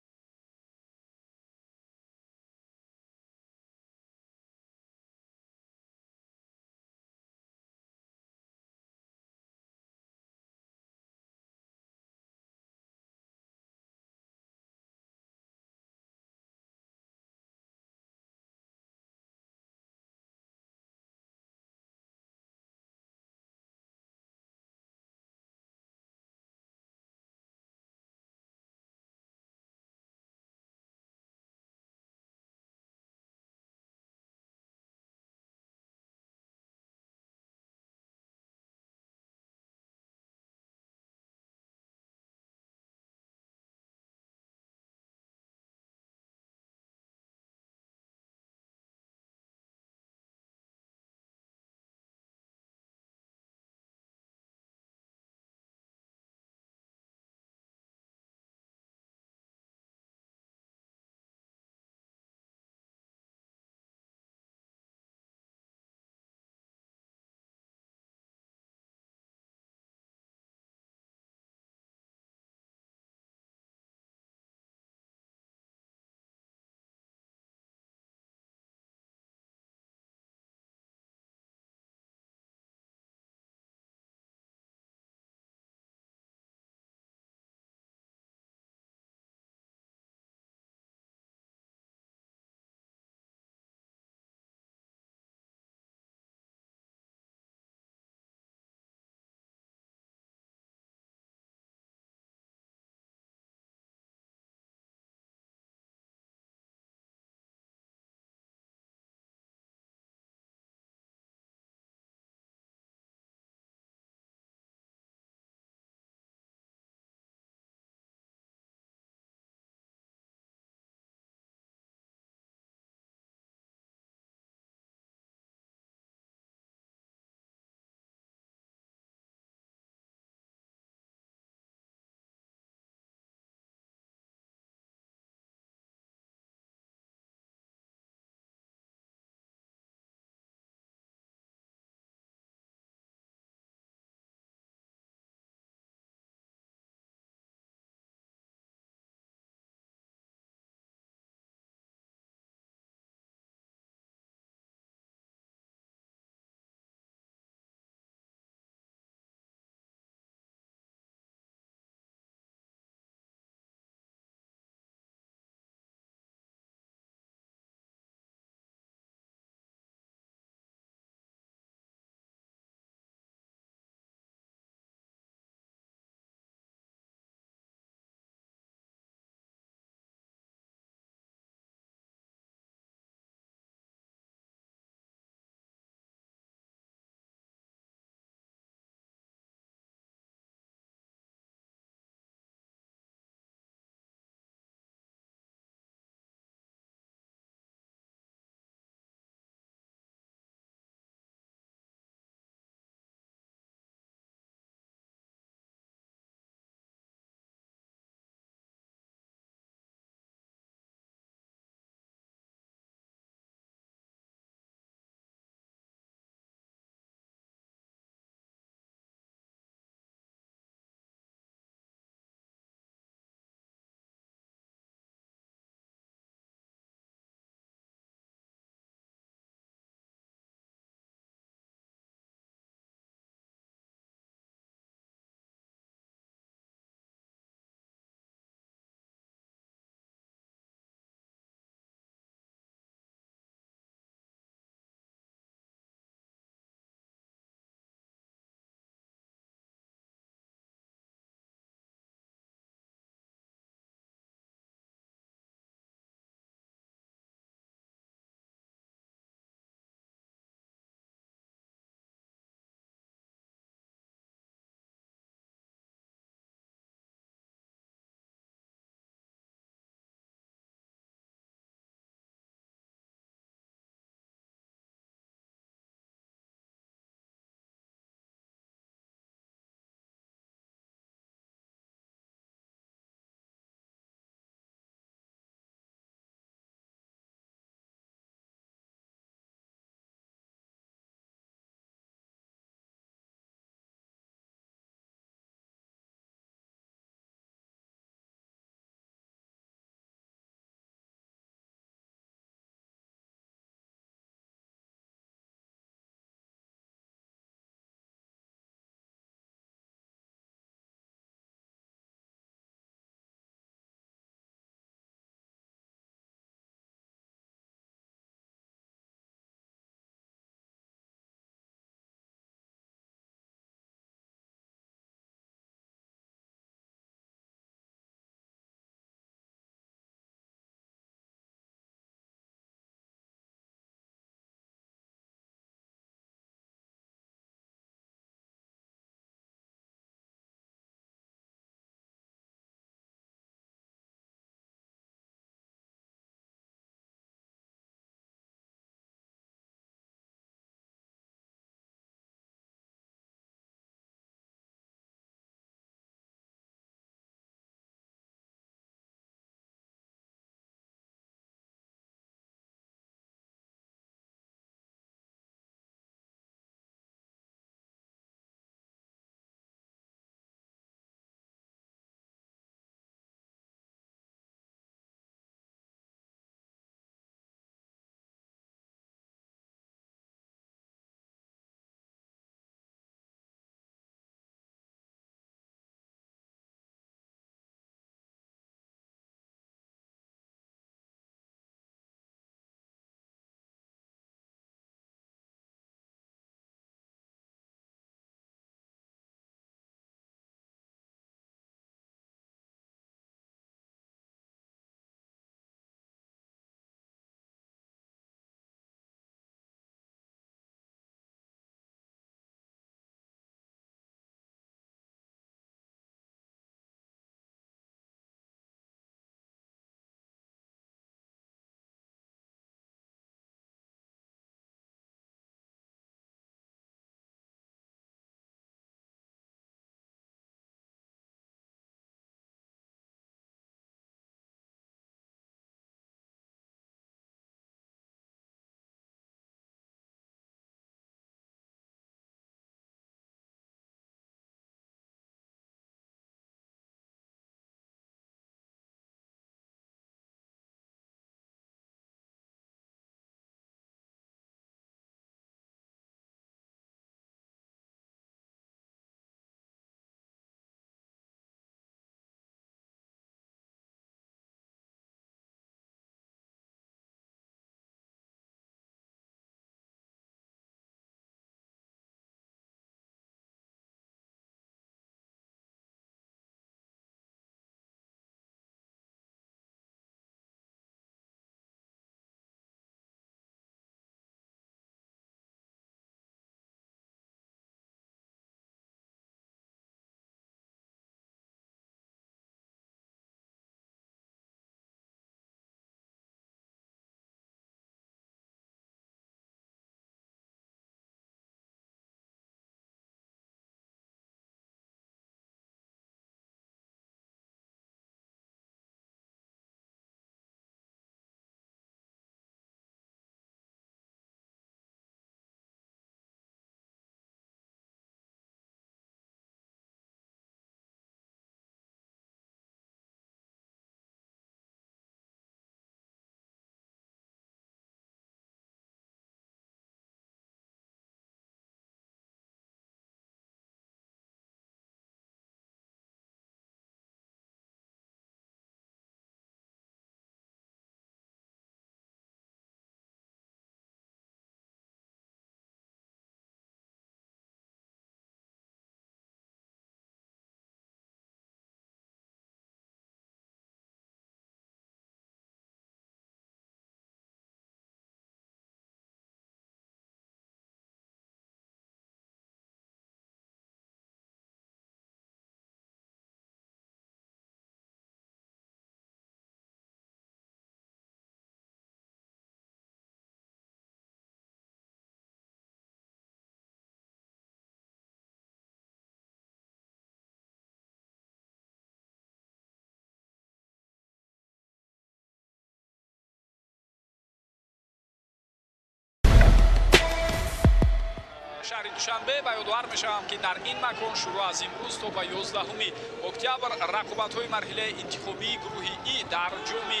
Шаҳри Душанбе. Ва ёдовар мешавам, ки дар ин макон шурӯъ аз имрӯз то ба 11 октябр рақобатҳои марҳилаи интихобии гурӯҳи И дар ҷоми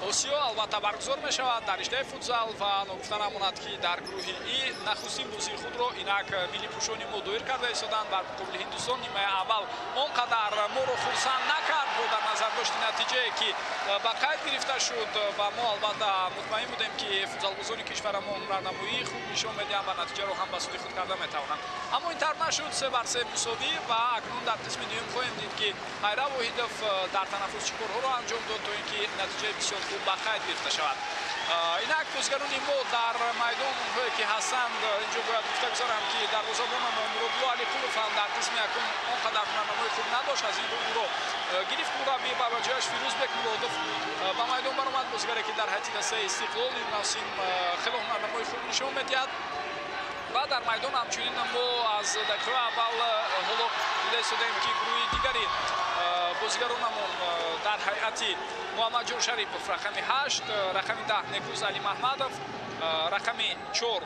Осиё албатта баргузор мешавад дар риштаи футзал. Ва ногуфта намонад, ки дар гурӯҳи И нахустин бозии худро инак миллипӯшони мо доир карда истоданд бар муқобили Ҳиндустон. Нимаи аввал он қадар моро хурсанд накард бо дар назар дошти натиҷае, ки ба қайд гирифта шуд, ва мо албатта мутмаин будем, ки футзалбозони кишварамон ҳунарнамоии хуб нишон медиҳанд ва натиҷаро ҳам ба суди худ карда метавонанд. Аммо ин тавр нашуд, 3-3 мусовӣ. Ва акнун дар қисми дуюм хоҳем дид, ки Ҳайра Воҳидов дар танаффус чӣ корҳоро анҷом дод, то ин ки натиҷаи бисёр хуб ба қайд гирифта шавад. Инак бозигарони мо дар майдон, онҳое ки ҳастанд, инҷо бояд гуфта гузорам, ки дарвозабонамон Муродулло Алиқулов ҳам дар қисми якум он қадар ҳунарнамои хуб надошт, аз ин рӯ ӯро гирифт мураббӣ ва ба ҷояш Фирӯзбек Муродов ба майдон баромад, бозигаре ки дар ҳайати дастаи Истиқлол ин мавсим хеле ҳунарнамои хуб нишон медиҳад. Ва дар майдон ҳамчунин мо аз дақиқаи аввал ҳоло дида истодаем, ки гурӯҳи дигари бозигаронамон дар ҳайати Муҳаммадҷон Шарипов рақами 8, рақами 10 Некрӯз Алимаҳмадов, рақами 4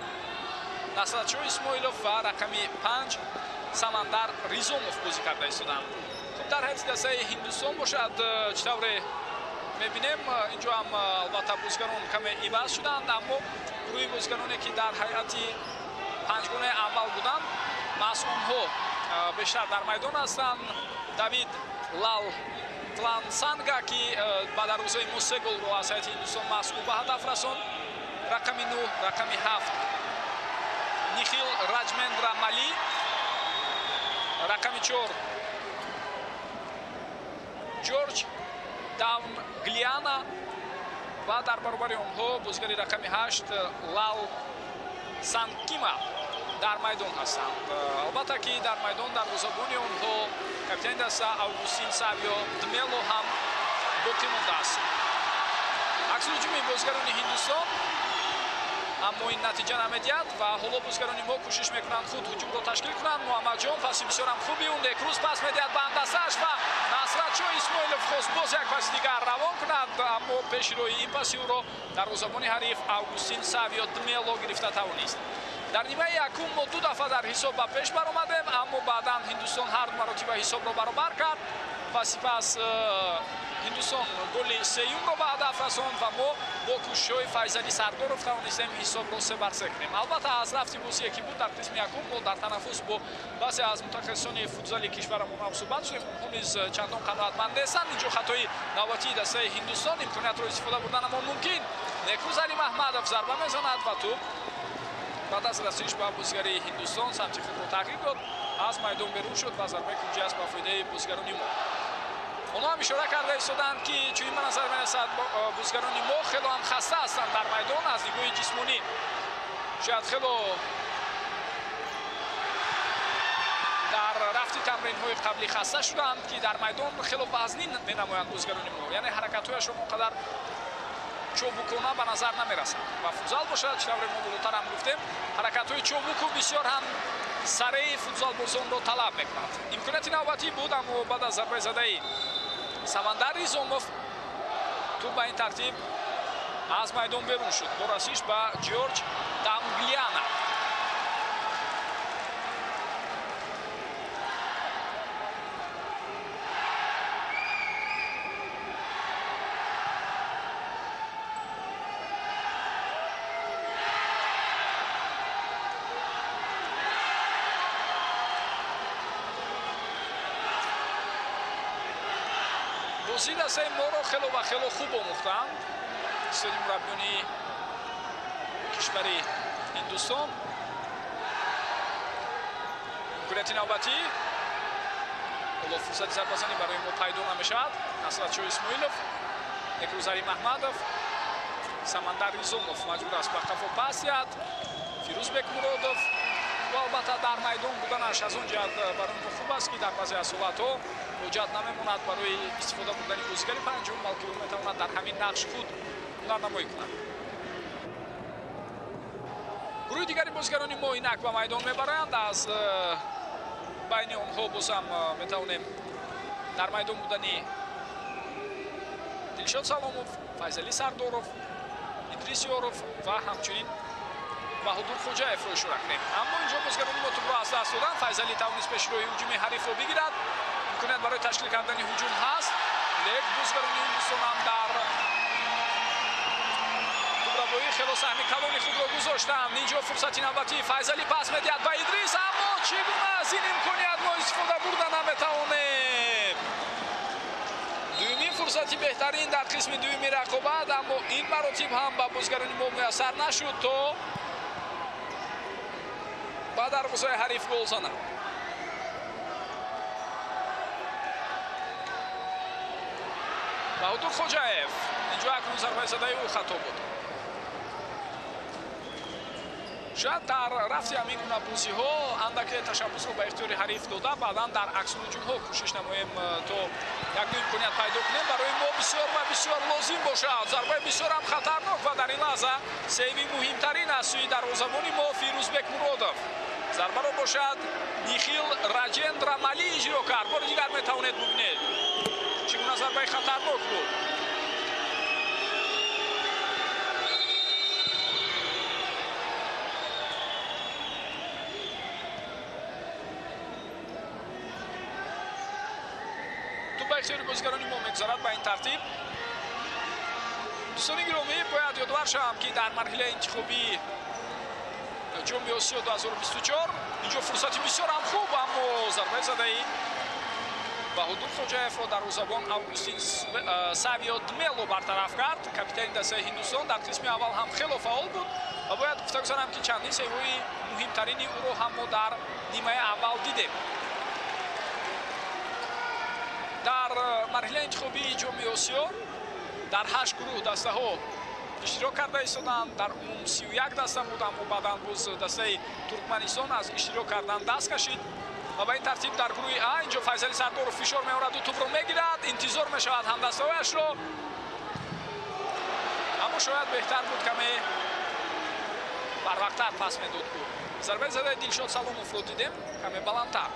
Насратшоҳ Исмоилов ва рақами 5 Самандар Ризомов бозӣ карда истоданд. Хуб, дар ҳайати дастаи Ҳиндустон бошад, чӣ тавре мебинем, инҷо ҳам албатта бозигарон каме иваз шуданд, аммо гурӯҳи бозигароне, ки дар ҳайати панҷгонаи аввал буданд, маҳз онҳо бештар дар майдон ҳастанд. Давид Лал Тлансанга, ки ба дарвозаи мо 3 голро аз ҳайати Ҳиндустон маҳз ӯ ба ҳадаф расонд, рақами 9, рақами 7 Нихил Раҷмендра Мали, рақами 4 Ҷорҷ Даун Глиана ва дар баробари онҳо бозигари рақами 8 Лал Санкима дар майдон ҳастанд. Албатта ки дар майдон дарвозабони онҳо капитани даста Августин Савио Дмело ҳам боқӣ мондааст. Аксулҳуҷуми бозигарони Ҳиндустон, аммо ин натиҷа намедиҳад ва ҳоло бозигарони мо кӯшиш мекунанд худ ҳуҷумро ташкил кунанд. Муҳаммадҷон паси бисёрам хуби ӯ, Некрӯз пас медиҳад ба ҳамдастааш ва Насратшоҳ Исмоилов хост боз як паси дигар равон кунад, аммо пеши роҳи ин паси ӯро дарвозабони ҳариф Августин Савио Дмело гирифта тавонист. Дар нимаи якум мо 2 дафъа дар ҳисоб ба пеш баромадем, аммо баъдан Ҳиндустон ҳар ду маротиба ҳисобро баробар кард ва сипас Ҳиндустон голи сеюмро ба ҳадаф расонд ва мо бо кӯшишҳои Файзали Сардоров тавонистем ҳисобро 3-3 кунем. Албатта аз рафти бозие ки буд дар қисми якум, мо дар танаффус бо баъзе аз мутахассисони футзали кишварамон ҳам суҳбат шудем, онҳо низ чандон қаноатманд нестанд. Инҷо хатои навбатии дастаи Ҳиндустон, имкониятро истифода бурданамон мумкин. Некрӯз Алимаҳмадов зарба мезанад ва тӯб баъд аз расиш ба бозигари Ҳиндустон самти худро тағйир дод, аз майдон берун шуд ва зарбаи кунҷӣ аст ба фоидаи бозигарони мо. Онҳо ҳам ишора карда истоданд, ки чунин ба назар мерасад бозигарони мо хело ҳам хаста ҳастанд дар майдон аз нигоҳи ҷисмонӣ, шояд хело дар рафти тамринҳои қаблӣ хаста шуданд, ки дар майдон хело вазнин менамоянд бозигарони мо, яъне ҳаракатҳояшон он қадар чобукона ба назар намерасанд. Ва футзал бошад, чӣ тавре мо болотар ҳам гуфтем, ҳаракатҳои чобуку бисёр ҳам сареи футзалбозонро талаб мекунад. Имконияти навбатӣ буд, аммо баъд аз зарбаи задаи Самандар Ризомов тӯб ба ин тартиб аз майдон берун шуд бо расиш ба Ҷорҷ Дамглиана. Бозии дастаи моро хело ва хело хуб омӯхтанд истоди мураббиёни кишвари Ҳиндустон. Имконияти навбатӣ, ҳоло фурсати зарбазанӣ барои мо пайдо намешавад. Насратшоҳ Исмоилов, Некрӯз Алимаҳмадов, Самандар Ризомов маҷбур аст ба қафо пас диҳад. Фирӯзбек Муродов ва албатта дар майдон буданаш аз он ҷиҳат барои мо хуб аст, ки дар баъзе аз ҳолатҳо ҳоҷат намемонад барои истифода бурдани бозигари панҷум, балки ӯ метавонад дар ҳамин нақш худ ҳунарнамоӣ кунад. Гурӯҳи дигари бозигарони мо инак ба майдон мебаранд. Аз байни онҳо боз ҳам метавонем дар майдон будани Дилшод Саломов, Файзали Сардоров, Идрис Ёров ва ҳамчунин Баҳодур Хоҷаевро ишора кунем. Аммо инҷо бозигарони мо тӯбро аз даст доданд. Файзалӣ тавонист пешроҳи ҳуҷуми ҳарифро бигирад. Имконият барои ташкил кардани ҳуҷум ҳаст, лек бозигарони ҳиндустон ҳам дар тӯбрабоӣ хело саҳми калони худро гузоштанд. Инҷо фурсати навбатӣ, Файзалӣ пас медиҳад ба Идрис, аммо чӣ гуна аз ин имконият мо истифода бурда наметавонем. Дуюмин фурсати беҳтарин дар қисми дуюми рақобат, аммо ин маротиб ҳам ба бозигарони мо муяссар нашуд то ба дарвозаи ҳариф гол занад. Баҳодур Хоҷаев, инҷо акнун зарбаи задаи ӯ хато буд. Шояд дар рафти ҳамин гуна бозиҳо андаке ташаббусро ба ихтиёри ҳариф дода, баъдан дар аксулҳуҷумҳо кӯшиш намоем то як ду имконият пайдо кунем. Барои мо бисёр ва бисёр лозим бошад. Зарбаи бисёр ҳам хатарнок ва дар ин лаҳза сейви муҳимтарин аз сӯи дарвозабони мо Фирӯзбек Муродов. Зарбаро бошад Нихил Раҷендра Мали иҷро кард. Бори дигар метавонед бубинед чӣ гуна зарбаи хатарнок буд. Ба ихтиёри бозигарони мо мегузарад ба ин тартиб. Дӯстони гиромӣ, бояд ёдовар шавам, ки дар марҳилаи интихобии ҷоми Осиё 2024 инҷо фурсати бисёр ҳам хуб, аммо зарбаи задаи Баҳодур Хоҷаевро дарвозабон Августин Савио Дмело бартараф кард. Капитани дастаи Ҳиндустон дар қисми аввал ҳам хело фаъол буд ва бояд гуфта гузарам, ки чандин сейвҳои муҳимтарини ӯро ҳам мо дар нимаи аввал дидем. Дар марҳилаи интихобии ҷоми Осиё дар 8 гурӯҳ дастаҳо иштирок карда истоданд. Дар умум 31 даста буд, аммо баъдан боз дастаи Туркманистон аз иштирок кардан даст кашид ва ба ин тартиб дар гурӯҳи А инҷо Файзали Сардоров фишор меораду тӯбро мегирад. Интизор мешавад ҳамдастаҳояшро, аммо шояд беҳтар буд каме барвақттар пас медод ӯ. Зарбаи задаи Дилшод Саломовро дидем, каме баландтар.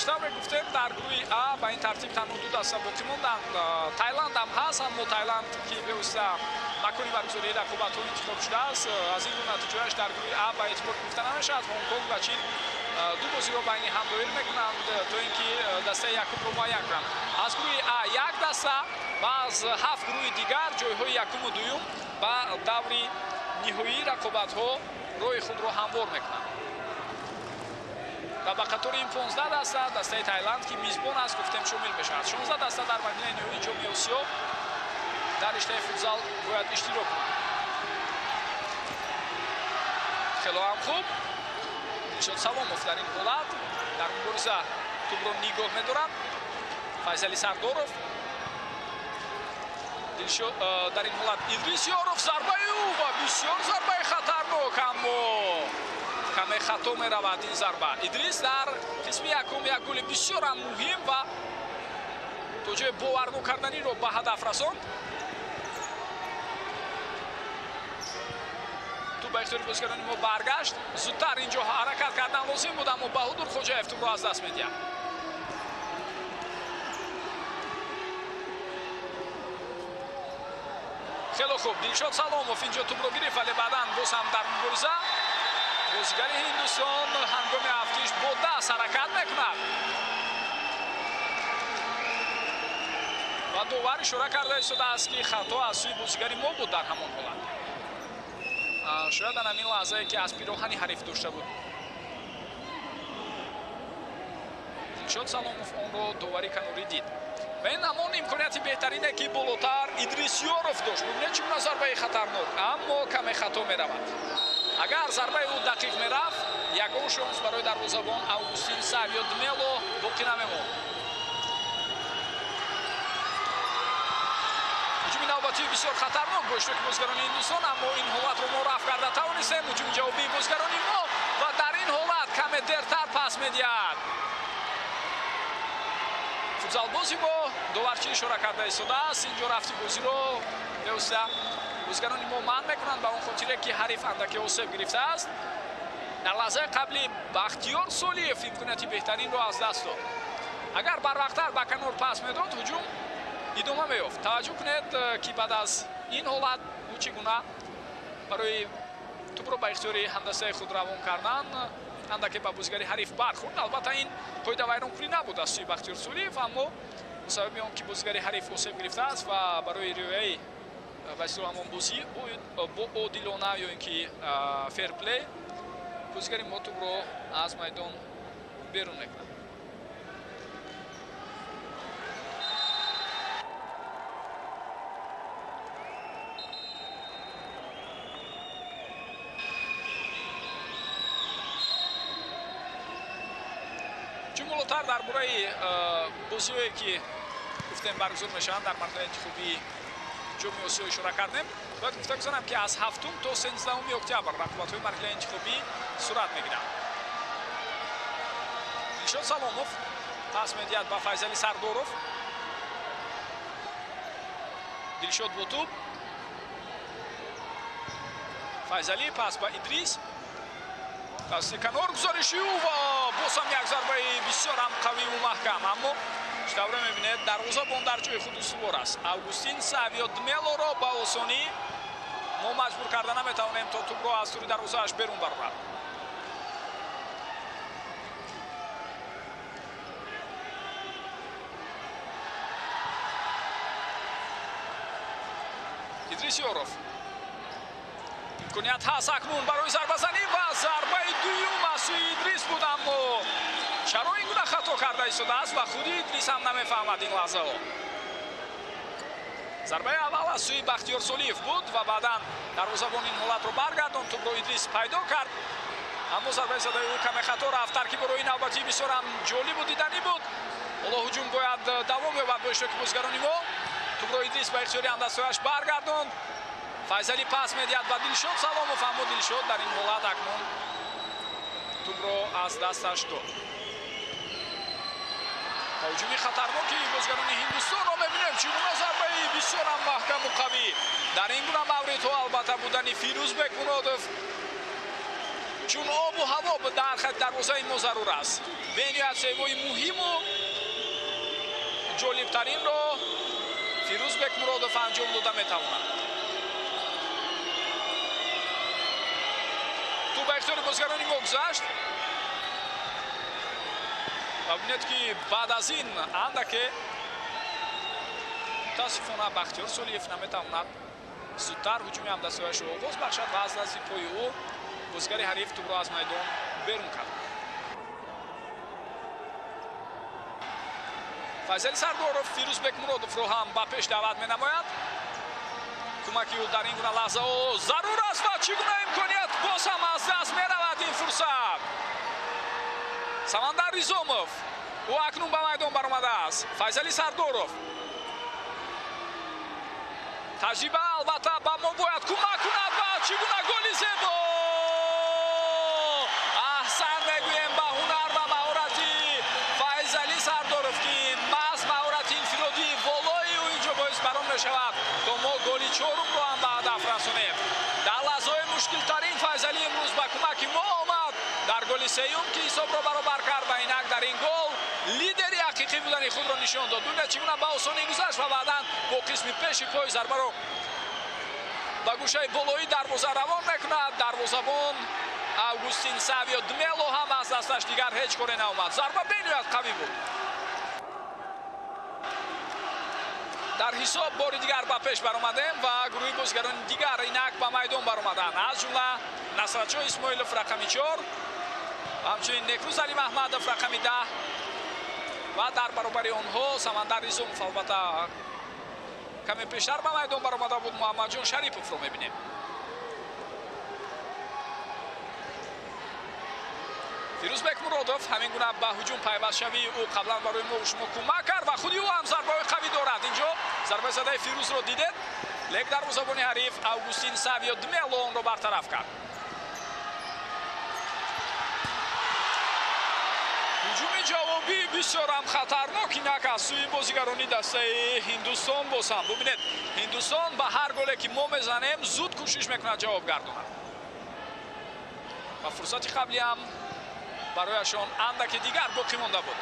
Тавре гуфтем, дар гурӯҳи А ба ин тартиб танҳо ду даста боқӣ монданд. Тайланд ҳам ҳаст, аммо Тайланд ки бевосита макони баргузории рақобатҳо интихоб шудааст, аз ин рӯ натиҷааш дар гурӯҳи А ба эътибор гирифта намешавад. Ҳонгконг ва Чин ду бозиро байни ҳам доир мекунанд то ин ки дастаи якумро муайян кунанд. Аз гурӯҳи А як даста ва аз 7 гурӯҳи дигар ҷойҳои якуму дуюм ба даври ниҳоии рақобатҳо роҳи худро ҳамвор мекунанд. Ва ба қатори ин 15 даста дастаи Тайланд, ки мизбон аст, гуфтем шомил мешавад. 16 даста дар марҳилаи ниҳоии ҷоми Осиё дар риштаи футзал бояд иштирок кунанд. Хело ҳам хуб. Дилшод Саломов дар ин ҳолат дар мубориза тӯбро нигоҳ медорад. Файзали Сардоров, дар ин ҳолат Идрис Ёров, зарбаи ӯ ва бисёр зарбаи хатарнок, аммо каме хато меравад ин зарба. Идрис дар қисми якум як гули бисёрам муҳим ва то ҷои боварнокарданиро ба ҳадаф расонд. Тӯб ба ихтиёри бозигарони мо баргашт. Зудтар инҷо ҳаракат кардан лозим буд, аммо Баҳодур Хоҷаев тӯбро аз даст медиҳад. Хело хуб, Дилшод Саломов инҷо тӯбро гирифт, вале баъдан боз ҳам дар мубориза бозигари Ҳиндустон ҳангоми афтиш бо даст ҳаракат мекунад ва довар ишора карда истодааст, ки хато аз сӯи бозигари мо буд дар ҳамон ҳолат. Шояд дар ҳамин лаҳзае ки аз пироҳани ҳариф дошта буд Дилшод Саломов онро довари канорӣ дид. Ва ин ҳамон имконияти беҳтарине, ки болотар Идрис Ёров дошт. Бубинед чӣ гуна зарбаи хатарнок, аммо каме хато меравад. Агар зарбаи ӯ дақиқ мерафт, ягон шонс барои дарвозабон Августин Савио Дмело боқӣ намемонд. Ҳуҷуми навбатии бисёр хатарнок бо иштироки бозигарони Ҳиндустон, аммо ин ҳолатро мо рафт карда тавонистем. Ҳуҷуми ҷавобии бозигарони мо ва дар ин ҳолат каме дертар пас медиҳад. Футзалбози мо доварчӣ ишора карда истодааст. Инҷо рафти бозиро бевосита Бозигарони мо манъ мекунанд ба он хотире ки ҳариф андаке осеб гирифтааст. Дар лаҳзаи қабли Бахтиёр Солиев имконияти беҳтаринро аз даст дод. Агар барвақттар ба канор пас медод, ҳуҷум идома меёфт. Таваҷҷӯҳ кунед, ки баъд аз ин ҳолат ӯ чӣ гуна барои тӯбро ба ихтиёри ҳамдастаи худ равон кардан андаке ба бозигари ҳариф бархӯрд. Албатта ин қоидавайронкунӣ набуд аз сӯи Бахтиёр Солиев, аммо сабаби он ки бозигари ҳариф осеб гирифтааст ва барои риояи ба истилоҳ ҳамон бозӣ бо одилона ё ин ки ферплей бозигари мо тӯбро аз майдон берун мекунад. Чун болотар дар бораи бозиҳое ки гуфтем баргузор мешаванд дар марҳилаи интихобии ҷоми Осиё ишора кардем, бояд гуфта гузорам, ки аз 7 то 13 октябр рақобатҳои марҳилаи интихобӣ сурат мегиранд. Дилшод Саломов пас медиҳад ба Файзали Сардоров. Дилшод бо тӯб. Файзалӣ пас ба Идрис. Дасти канор гузориши ӯ ва боз ҳам як зарбаи бисёр ҳам қавиву маҳкам, аммо чӣ тавре мебинед, дарвозабон дар ҷои худ устувор аст. Августин Савио Дмелоро ба осонӣ мо маҷбур карда наметавонем, то тӯбро аз тури дарвозааш берун барорад. Идрис Ёров. Имконият ҳаст акнун барои зарбазанӣ ва зарбаи дуюм аз сӯи Идрис буд, аммо чаро ин гуна хато карда истодааст ва худи Идрис ҳам намефаҳмад ин лаҳзаҳо. Зарбаи аввал аз сӯи Бахтиёр Солиев буд ва баъдан дарвозабон ин ҳолатро баргардонд, тӯбро Идрис пайдо кард, аммо зарбаи задаи ӯ каме хато рафт. Таркиби роҳи навбатӣ бисёр ҳам ҷолибу диданӣ буд. Ҳоло ҳуҷум бояд давом ёбад бо иштироки бозигарони мо. Тӯбро Идрис ба ихтиёри ҳамдастҳояш баргардонд. Файзалӣ пас медиҳад ба Дилшод Саломов, аммо Дилшод дар ин ҳолат акнун тӯбро аз дасташ дод. Ҳуҷуми хатарноки бозигарони Ҳиндустонро мебинем. Чӣ гуна зарбаи бисёр ҳам маҳкаму қавӣ. Дар ин гуна мавридҳо албатта будани Фирӯз Бекмуродов чун обу ҳаво дар хати дарвозаи мо зарур аст. Бениҳоят сейвои муҳиму ҷолибтаринро Фирӯз Бекмуродов анҷом дода метавонад. Тӯб ба ихтиёри бозигарони мо гузашт ва бинед, ки баъд аз ин андаке мутаассифона Бахтиёр Солиев наметавонад зудтар ҳуҷуми ҳамдастҳояшро оғоз бахшад ва аз назди пои ӯ бозигари ҳариф тӯбро аз майдон берун кард. Файзали Сардоров Фирӯз Бекмуродовро ҳам ба пеш даъват менамояд. Кӯмаки ӯ дар ин гуна лаҳзаҳо зарур аст ва чӣ гуна имконият боз ҳам аз даст меравад ин фурсат. Самандар Ризомов, ӯ акнун ба майдон баромадааст. Файзали Сардоров. Таҷриба албатта ба мо бояд кӯмак кунад ва чӣ гуна голи зебо! Аҳсан мегӯем ба ҳунар ва маҳорати Файзали Сардоров, ки маҳз маҳорати инфиродии волои ӯ инҷо боис баром мешавад, то мо голи чорумро ҳам ба ҳадаф расонем. Дар лаҳзаҳои мушкилтарин Файзалӣ имрӯз ба кӯмаки мо омад. Дар голи сеюм ки ҳисобро баробар кард ва инак дар ин гол лидери ҳақиқӣ будани худро нишон дод. Бибинед, чӣ гуна ба осонӣ гузашт ва баъдан бо қисми пеши пои зарбаро ба гӯшаи болоии дарвоза равон мекунад. Дарвозабон Августин Савио Дмело ҳам аз дасташ дигар ҳеҷ коре наомад. Зарба бениҳоят қавӣ буд. Дар ҳисоб бори дигар ба пеш баромадем ва гурӯҳи бозигарони дигар инак ба майдон баромаданд, аз ҷумла Насратшоҳ Исмоилов рақами 4, ҳамчунин Некрӯз Алимаҳмадов рақами 10 ва дар баробари онҳо Самандар Ризомов, албатта каме пештар ба майдон баромада буд, Муҳаммадҷон Шариповро мебинем. Фирӯз Бекмуродов ҳамин гуна ба ҳуҷум пайвастшавии ӯ қаблан барои мо шумо кӯмак кард ва худи ӯ ҳам зарбаҳои қавӣ дорад. Инҷо зарбаи задаи Фирӯзро дидед, лек дарвозабони ҳариф Августин Савио Дмело онро бартараф кард. Ҳуҷуми ҷавобӣ бисёр ҳам хатарнок Инак аз сӯи бозигарони дастаи Ҳиндустон боз ҳам бубинед, Ҳиндустон ба ҳар голе ки мо мезанем зуд кӯшиш мекунад ҷавоб гардонад ва фурсати қаблӣ ҳам барояшон андаке дигар боқӣ монда буд.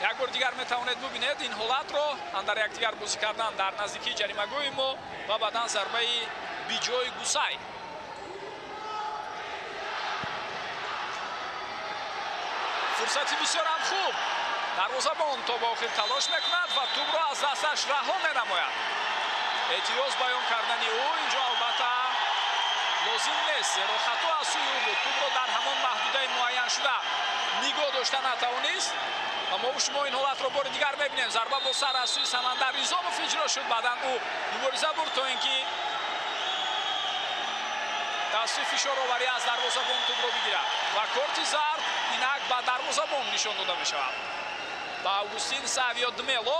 Як бор дигар метавонед бубинед ин ҳолатро, андар якдигар бозӣ кардан дар наздикии ҷаримагоҳи мо ва баъдан зарбаи биҷои Гусай. Фурсати бисёрам хуб, дарвозабон то ба охир талош мекунад ва тӯбро аз дасташ раҳо менамояд. Эътироз баён кардани ӯ инҷо албатта лозим нест, зеро хато аз сӯи ӯ буд. Тӯбро дар ҳамон маҳдудаи муайяншуда нигоҳ дошта натавонист ва мо шумо ин ҳолатро бори дигар мебинем. Зарба бо сар аз сӯи Самандар Низомов иҷро шуд, баъдан ӯ мубориза бурд то ин ки дастуи фишороварӣ аз дарвозабон тӯбро бигирад ва корти зард инак ба дарвозабон нишон дода мешавад, ба Августин Савио Дмело.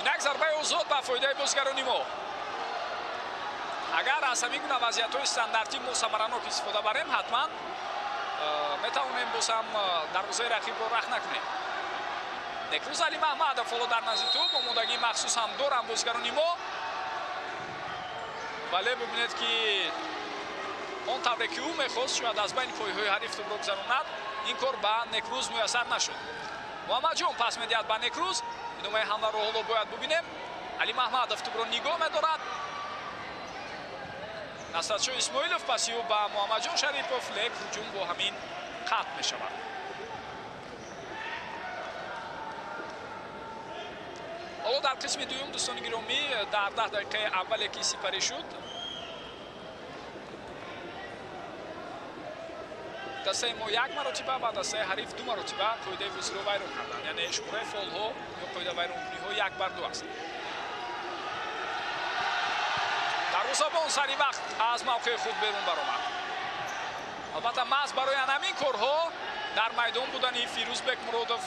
Инак зарбаи озод ба фоидаи бозигарони мо. Агар аз ҳамин гуна вазъиятҳои стандартӣ мо самаранок истифода барем, ҳатман метавонем боз ҳам дарвозаи рақибро рах накунем. Некрӯз Али Маҳмадов ҳоло дар назди тӯб, омодагии махсус ҳам доранд бозигарони мо, вале бубинед ки он тавре ки ӯ мехост шояд аз байни пойҳои ҳариф тӯбро гузаронад, ин кор ба Некрӯз муяссар нашуд. Муҳаммадҷон пас медиҳад ба Некрӯз. Идомаи ҳамларо ҳоло бояд бубинем. Али Маҳмадов тӯбро нигоҳ медорад. Насратшо Исмоилов паси ӯ ба Муҳаммадҷон Шарипов, лек ҳуҷум бо ҳамин қатъ мешавад. Ҳоло дар қисми дуюм, дӯстони гиромӣ, дар 10 дақиқаи аввале ки сипарӣ шуд, дастаи мо як маротиба ва дастаи ҳариф ду маротиба қоидаи бозиро вайрон карданд. Яъне шумораи фолҳо ё қоидавайронкуниҳо 1-2 аст. Дарвозабон сари вақт аз мавқеи худ берун баромад. Албатта маҳз барои ҳамин корҳо дар майдон будани Фирӯзбек Муродов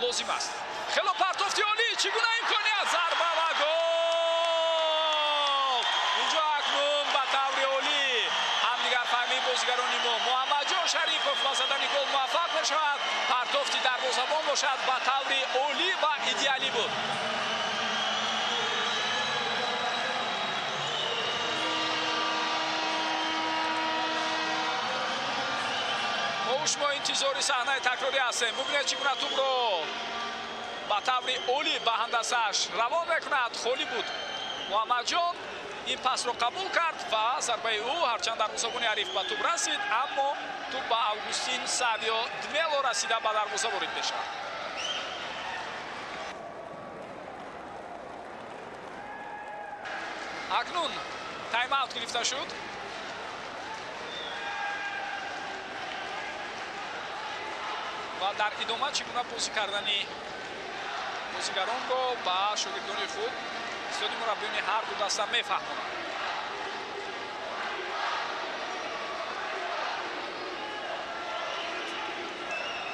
лозим аст. Хело партофти олӣ, чӣ гуна имконият, зарба ва гол! Инҷо акнун ба таври олӣ ҳамдигарфаҳмии бозигарони мо. Муҳаммадҷон Шарипов ба задани гол муваффақ мешавад. Партофти дарвозабон бошад ба таври олӣ ва идеалӣ буд. Шумо интизори саҳнаи такрорӣ ҳастем. Бубинед чӣ гуна тӯбро ба таври олӣ ба ҳандасааш равон мекунад. Холӣ буд Муҳаммадҷон, ин пасро қабул кард ва зарбаи ӯ ҳарчанд дарвозабони ҳариф ба тӯб расид, аммо тӯб ба Августин Савио Дмело расида ба дарвоза ворид мешавад. Акнун тайм-аут гирифта шуд. Ва дар идома чӣ гуна бозӣ кардани бозигаронро ба шогирдони худ истоди мураббиёни ҳар ду даста мефаҳмонанд.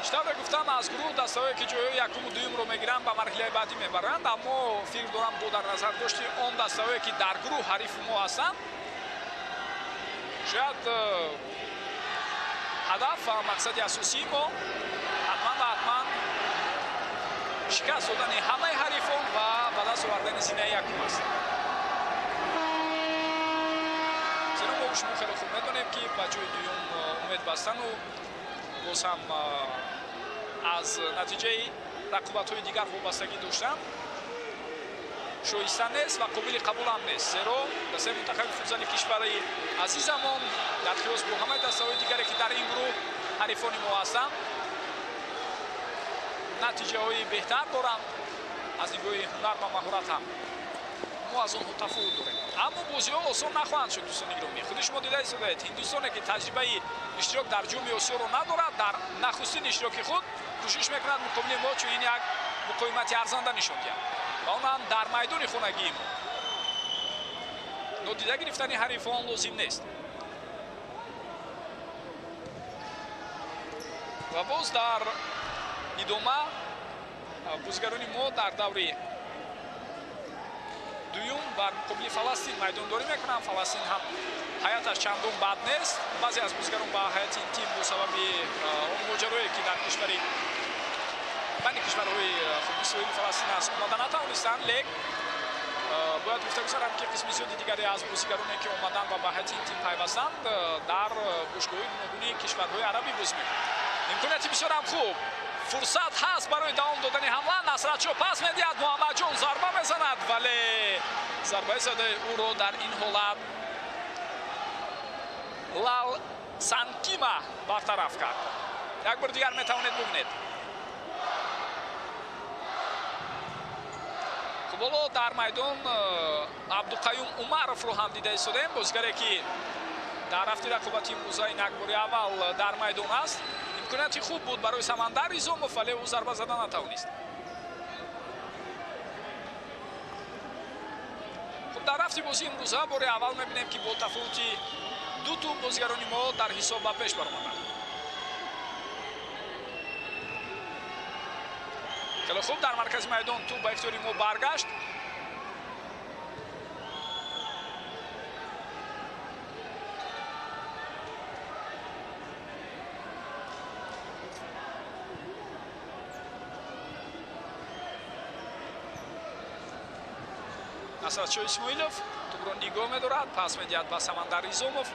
Чӣ тавре гуфтам, аз гурӯҳ дастаҳое ки ҷойҳои якуму дуюмро мегиранд ба марҳилаи баъдӣ мебаранд, аммо фикр дорам бо дар назар дошти он дастаҳое ки дар гурӯҳ ҳарифи мо ҳастанд, шояд ҳадаф ва мақсади асосии мо ҳатман ва ҳатман шикаст додани ҳамаи ҳарифон ва ба даст овардани зинаи якум аст. Зеро мо шумо хеле хуб медонем ки ба ҷои дуюм умед бастану боз ҳам аз натиҷаи рақобатҳои дигар вобастагӣ доштан шоиста нест ва қобили қабул ҳам нест, зеро дастаи мунтахаби футзали кишвари азизамон дар қиёс бо ҳамаи дастаҳои дигаре ки дар ин гурӯҳ ҳарифони мо ҳастанд натиҷаҳои беҳтар доранд. Аз нигоҳи ҳунар ва маҳорат ҳам мо аз онҳо тафовут дорем. Аммо бозиҳо осон нахоҳанд шуд, дӯстони гиромӣ. Худи шумо дида истодаед, Ҳиндустоне ки таҷрибаи иштирок дар ҷоми Осиёро надорад, дар нахустин иштироки худ кӯшиш мекунад муқобили мо чунин як муқовимати арзанда нишон диҳад ва он ҳам дар майдони хонагии мо. Нодида гирифтани ҳарифон лозим нест. Ва боз дар идома бозигарони мо дар даври дуюм бар муқобили Фаластин майдондорӣ мекунанд. Фаластин ҳам ҳаяташ чандон бад нест. Баъзе аз бозигарон ба ҳайати ин тим бо сабаби он моҷарое ки дар кишвари байни кишварҳои Исроилу Фаластин аст омада натавонистанд. Лек бояд гуфта гузарам ки қисми зиёди дигаре аз бозигароне ки омаданд ва ба ҳайати ин тим пайвастанд дар бошгоҳҳои гуногуни кишварҳои арабӣ бозӣ мекунанд. Имконияти бисёрам хуб, фурсат ҳаст барои давом додани ҳамла. Насратшо пас медиҳад, Муҳаммадҷон зарба мезанад, вале зарбаи задаи ӯро дар ин ҳолат Лал Санкима бартараф кард. Як бор дигар метавонед бубинед. Хуб, ҳоло дар майдон Абдуқаюм Умаровро ҳам дида истодем, бозигаре ки дар рафти рақобати имрӯза инак бори аввал дар майдон аст. Имконияти хуб буд барои Самандар Изомов, вале ӯ зарба зада натавонист. Хуб, дар рафти бозии имрӯза бори аввал мебинем ки бо тафовути ду тӯб бозигарони мо дар ҳисоб ба пеш баромаданд. Хеле хуб, дар маркази майдон тӯб ба ихтиёри мо баргашт. Насратшо Исмоилов тӯбро нигоҳ медорад, пас медиҳад ба Самандар Изомов.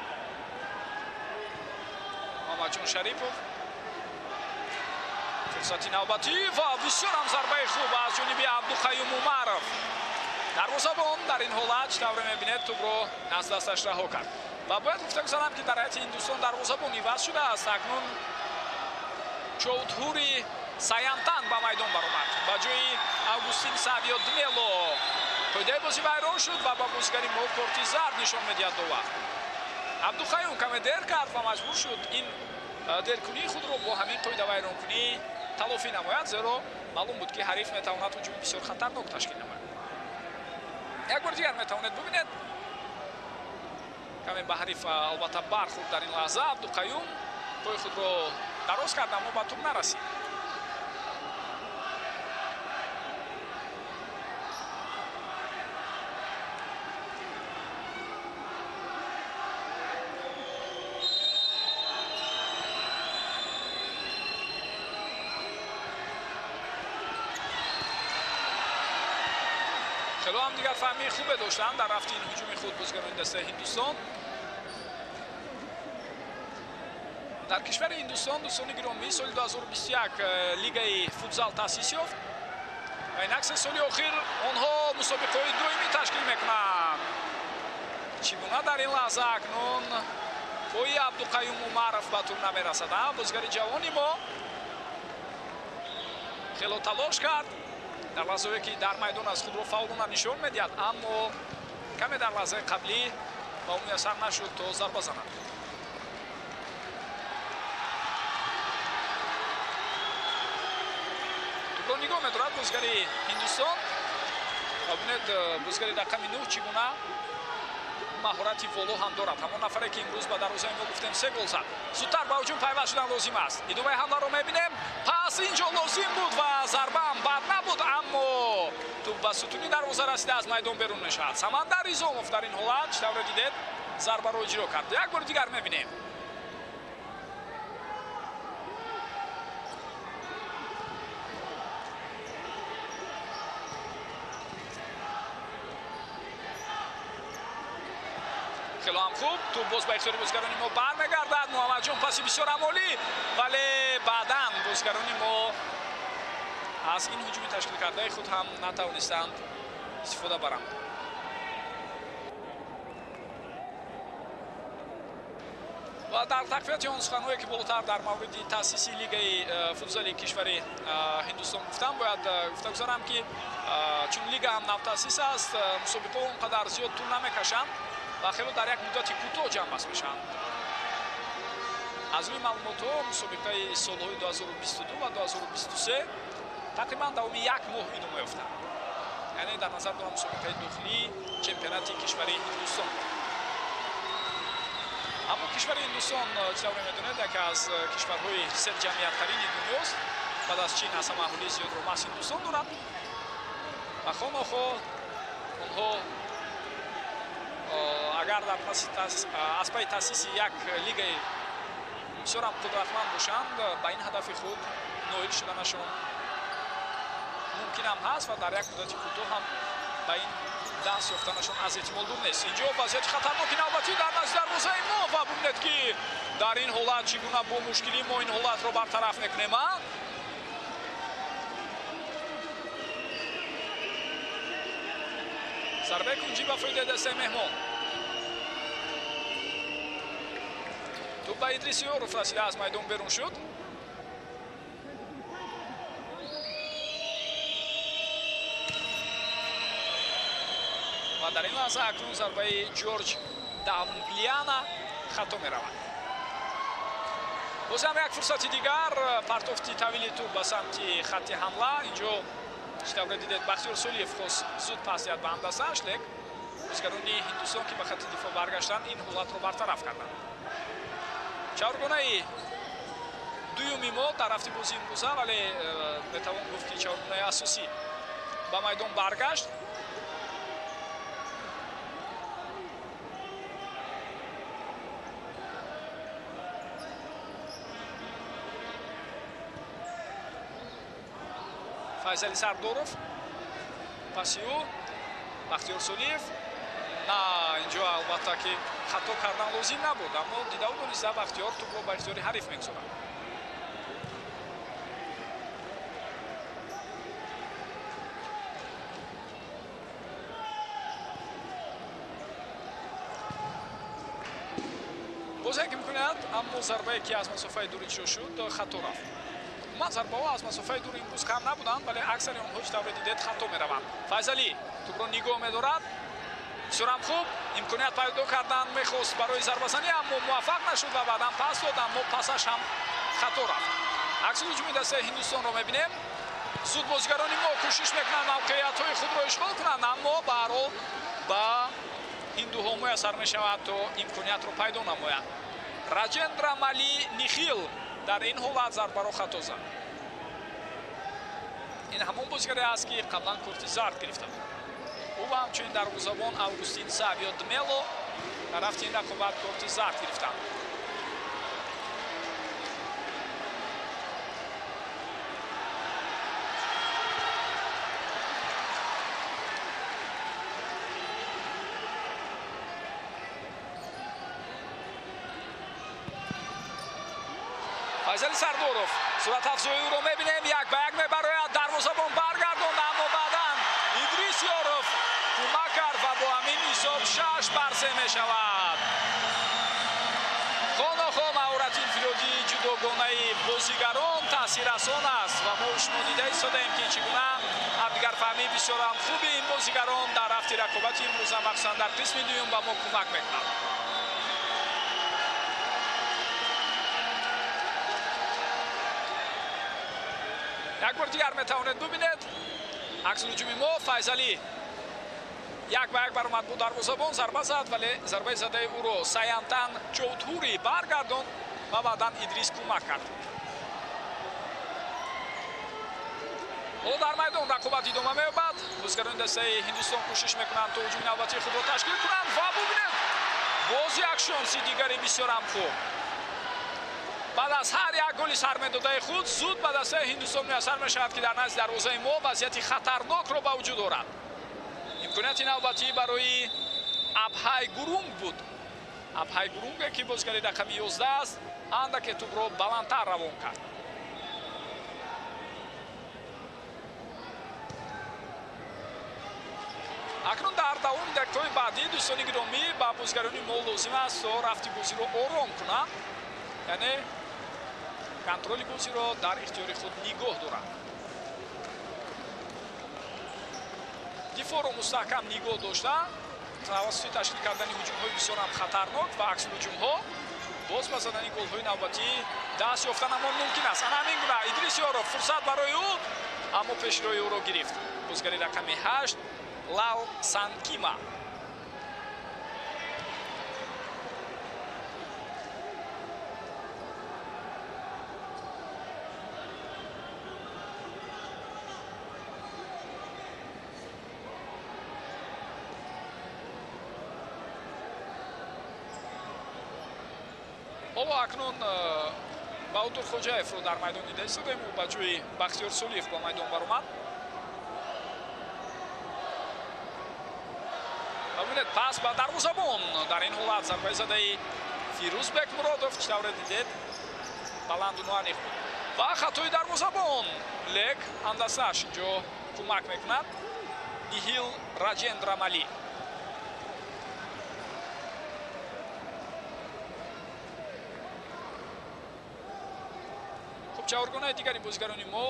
Муҳаммадҷон Шарипов. Фурсати навбатӣ ва бисёрам зарбаи хуб аз ҷониби Абдуқаюм Умаров. Дарвозабон дар ин ҳолат чӣ тавре мебинед тӯбро аз дасташ раҳо кард. Ва бояд гуфта гузарам ки дар ҳайати Ҳиндустон дарвозабон иваз шудааст. Акнун Чоудҳури Саянтан ба майдон баромад ба ҷои Августин Савио Дмело. Қоидаи бозӣ вайрон шуд ва ба бозигари мо корти зард нишон медиҳад довар. Абдуқаюм каме дер кард ва маҷбур шуд ин деркунии худро бо ҳамин қоидавайронкунӣ талофӣ намояд, зеро маълум буд ки ҳариф метавонад ҳуҷуми бисёр хатарнок ташкил намояд. Як бор дигар метавонед бубинед, каме ба ҳариф албатта бархӯрд дар ин лаҳза. Абдуқаюм пои худро дароз кард, аммо ба тӯб нарасид. Хело ҳам дигар фаҳмии хубе доштанд дар рафти ин ҳуҷуми худ бозигарони дастаи Ҳиндустон. Дар кишвари Ҳиндустон, дӯстони гиромӣ, соли 2021 лигаи футзал таъсис ёфт ва инак се соли охир онҳо мусобиқаҳои доимӣ ташкил мекунанд. Чӣ гуна дар ин лаҳза акнун пои Абдуқаюм Умаров ба тур намерасад. Бозигари ҷавони мо хело талош кард дар лаҳзае ки дар майдон аз худро фаъолона нишон медиҳад, аммо каме дар лаҳзаи қаблӣ ба ӯ муяссар нашуд то зарба занад. Тӯбро нигоҳ медорад бозигари Ҳиндустон ва бинед бозигари рақами 9 чӣ гуна маҳорати воло ҳам дорад. Ҳамон нафаре ки имрӯз ба дарвозаи мо гуфтем 3 гол зад. Зудтар ба ҳуҷум пайваст шудан лозим аст. Идомаи ҳамларо мебинем. Пас инҷо лозим буд ва зарбаам бад набуд, аммо тӯб ба сутуни дарвоза расида аз майдон берун мешавад. Самандар Изомов дар ин ҳолат чӣ тавре дидед зарбаро иҷро кард. Як бори дигар мебинем. Хело ҳам хуб, тӯб боз ба ихтиёри бозигарони мо бармегардад. Муҳаммадҷон паси бисёр ҳам олӣ, вале баъдан бозигарони мо аз ин ҳуҷуми ташкилкардаи худ ҳам натавонистанд истифода баранд. Ва дар тақвияти он суханҳое ки болотар дар мавриди таъсиси лигаи футзали кишвари Ҳиндустон гуфтам, бояд гуфта гузарам ки чун лига ҳам навтаъсис аст, мусобиқаҳо он қадар зиёд тӯл намекашанд ва хело дар як муддати кӯтоҳ ҷамъбаст мешаванд. Аз рӯи маълумотҳо мусобиқаи солҳои 2022 ва 2023 тақрибан давоми як моҳ идома ёфтанд. Яъне дар назар дорам мусобиқаи дохилии чемпионати кишвари Ҳиндустон. Аммо кишвари Ҳиндустон, чӣ тавре медонед, яке аз кишварҳои серҷамъияттарини дунёст. Баъд аз Чин аз ҳама аҳолии зиёдро маҳз Ҳиндустон дорад ва хонохоҳ онҳо агар дар аз пайи таъсиси як лигаи бисёрам қудратманд бошанд, ба ин ҳадафи худ ноил шуданашон мумкинам ҳаст ва дар як муддати кӯтоҳ ҳам ба ин даст ёфтанашон аз эҳтимол дур нест. Инҷо вазъияти хатарноки навбатӣ дар назди дарвозаи мо ва бубинед, ки дар ин ҳолат чӣ гуна бо мушкилӣ мо ин ҳолатро бартараф мекунем. Зарбаи кунҷӣ ба фоидаи дастаи меҳмон. Туп ба Идрис Ёров расида аз майдон берун шуд. Ва дар ин лаҳза акнун зарбаи Ҷорҷ Дамглиана хато меравад. Боз ҳам як фурсати дигар, партофти тавили туп ба самти хатти ҳамла. Инҷо чӣ тавре дидед, Бахтиёр Солиев хост зуд пас диҳад ба ҳамдастааш, лек бозигарони Ҳиндустон, ки ба хатти дифоъ баргаштанд, ин ҳолатро бартараф карданд. Чаҳоргонаи дуюми мо дар рафти бозии имрӯза, вале метавон гуфт, ки чаҳоргонаи асосӣ ба майдон баргашт. Файзали Сардоров, паси ӯ Бахтиёр Солиев. На, инҷо албатта ки хато кардан лозим набуд, аммо дидаву дониста Бахтиёр тӯбро ба ихтиёри ҳариф мегузорад. Боз як имконият, аммо зарбае ки аз масофаи дур иҷро шуд, хато рафт. Умуман зарбаҳо аз масофаи дур имрӯз кам набуданд, вале аксари онҳо, чӣ тавре дидед, хато мераванд. Файзалӣ тӯбро нигоҳ медорад. Бисёрам хуб имконият пайдо кардан мехост барои зарбазанӣ, аммо муваффақ нашуд ва баъдан пас дод, аммо пасаш ҳам хато рафт. Акси ҳуҷуми дастаи Ҳиндустонро мебинем. Зуд бозигарони мо кӯшиш мекунанд мавқеиятҳои худро ишғол кунанд, аммо ба ҳар ҳол ба ҳиндуҳо муяссар мешавад то имкониятро пайдо намоянд. Раҷендра Мали Нихил дар ин ҳолат зарбаро хато зад. Ин ҳамон бозигаре аст, ки қаблан корти зард гирифта буд. Ӯ ва ҳамчунин дарвозабон Августин Савио Дмело дар рафти ин рақобат корти зард гирифтанд. Файзали Сардоров суратафзои ӯро мебинем, як ба як мебарояд, дарвозабон баргардонд, аммо баъдан Идрис Ёров кӯмак кард ва бо ҳамин ҳисоб 6-3 мешавад. Хонохо маҳорати инфиродии ҷудогонаи бозигарон таъсиррасон аст ва мо шумо дида истодаем, ки чӣ гуна ҳамдигарфаҳмии бисёрам хуби ин бозигарон дар рафти рақобати имрӯза, махсусан дар қисми дуюм, ба мо кӯмак мекунад. Як бор дигар метавонед бубинед акси ҳуҷуми мо. Файзалӣ як ба як баромад бо дарвозабон, зарба зад, вале зарбаи задаи ӯро Саянтан Чоудҳури баргардонд ва баъдан Идрис кӯмак кард. Ҳоло дар майдон рақобат идома меёбад. Бозигарони дастаи Ҳиндустон кӯшиш мекунанд то ҳуҷуми навбатии худро ташкил кунанд ва бубинед, боз як шонси дигари бисёрам хуб. Баъд аз ҳар як голи сармедодаи худ зуд ба дастаи Ҳиндустон муяссар мешавад, ки дар назди дарвозаи мо вазъияти хатарнокро ба вуҷуд орад. Имконияти навбатӣ барои Абҳай Гурунг буд. Абҳай Гурунге, ки бозигари рақами 11 аст, андаке тӯбро баландтар равон кард. Акнун дар давоми дақиқаҳои баъдӣ, дӯстони гиромӣ, ба бозигарони мо лозим аст то рафти бозиро ором кунанд, яъне контроли бозиро дар ихтиёри худ нигоҳ доранд. Дифоъро мустаҳкам нигоҳ дошта, тавассути ташкил кардани ҳуҷумҳои бисёрам хатарнок ва аксулҳуҷумҳо боз ба задани голҳои навбатӣ даст ёфтанамон мумкин аст. Ана ҳамин гуна Идрис Ёров, фурсат барои ӯ, аммо пешрои ӯро гирифт бозигари рақами 8 Лал Санкима. Ҳоло акнун Баҳодур Хоҷаевро дар майдон дида истодаем. Ӯ ба ҷои Бахтиёр Солиев ба майдон баромад. Ва бибинед, пас ба дарвозабон. Дар ин ҳолат зарбаи задаи Фирӯз Бекмуродов, чӣ тавре дидед, баланду ноаниқ буд. Ва хатои дарвозабон, лек ҳамдастааш инҷо кӯмак мекунад. Нихил Раҷендра Мали. Хуб, чаҳоргонаи дигари бозигарони мо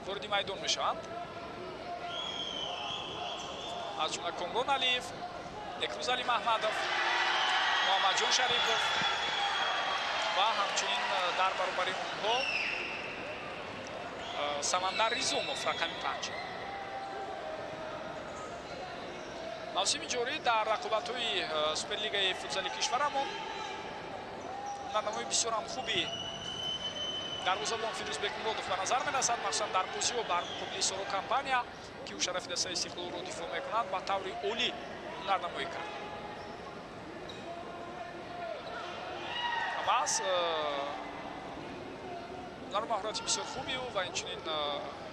вориди майдон мешаванд, аз ҷумла Комрон Алиев, Некрӯз Али Маҳмадов, Муҳаммадҷон Шарипов ва ҳамчунин дар баробари онҳо Самандар Ризомов, рақами 5. Мавсими ҷорӣ дар рақобатҳои Суперлигаи футзали кишварамон ҳунарнамои бисёрам хуби дарвозабон Фирӯз Бекмуродов ба назар мерасад, махсусан дар бозиҳо бар муқобили Соро Компания, ки ӯ шарафи дастаи Истиқлолро дифоъ мекунад, ба таври олӣ ҳунарнамоӣ кард. Маҳз ҳунару маҳорати бисёр хуби ӯ ва инчунин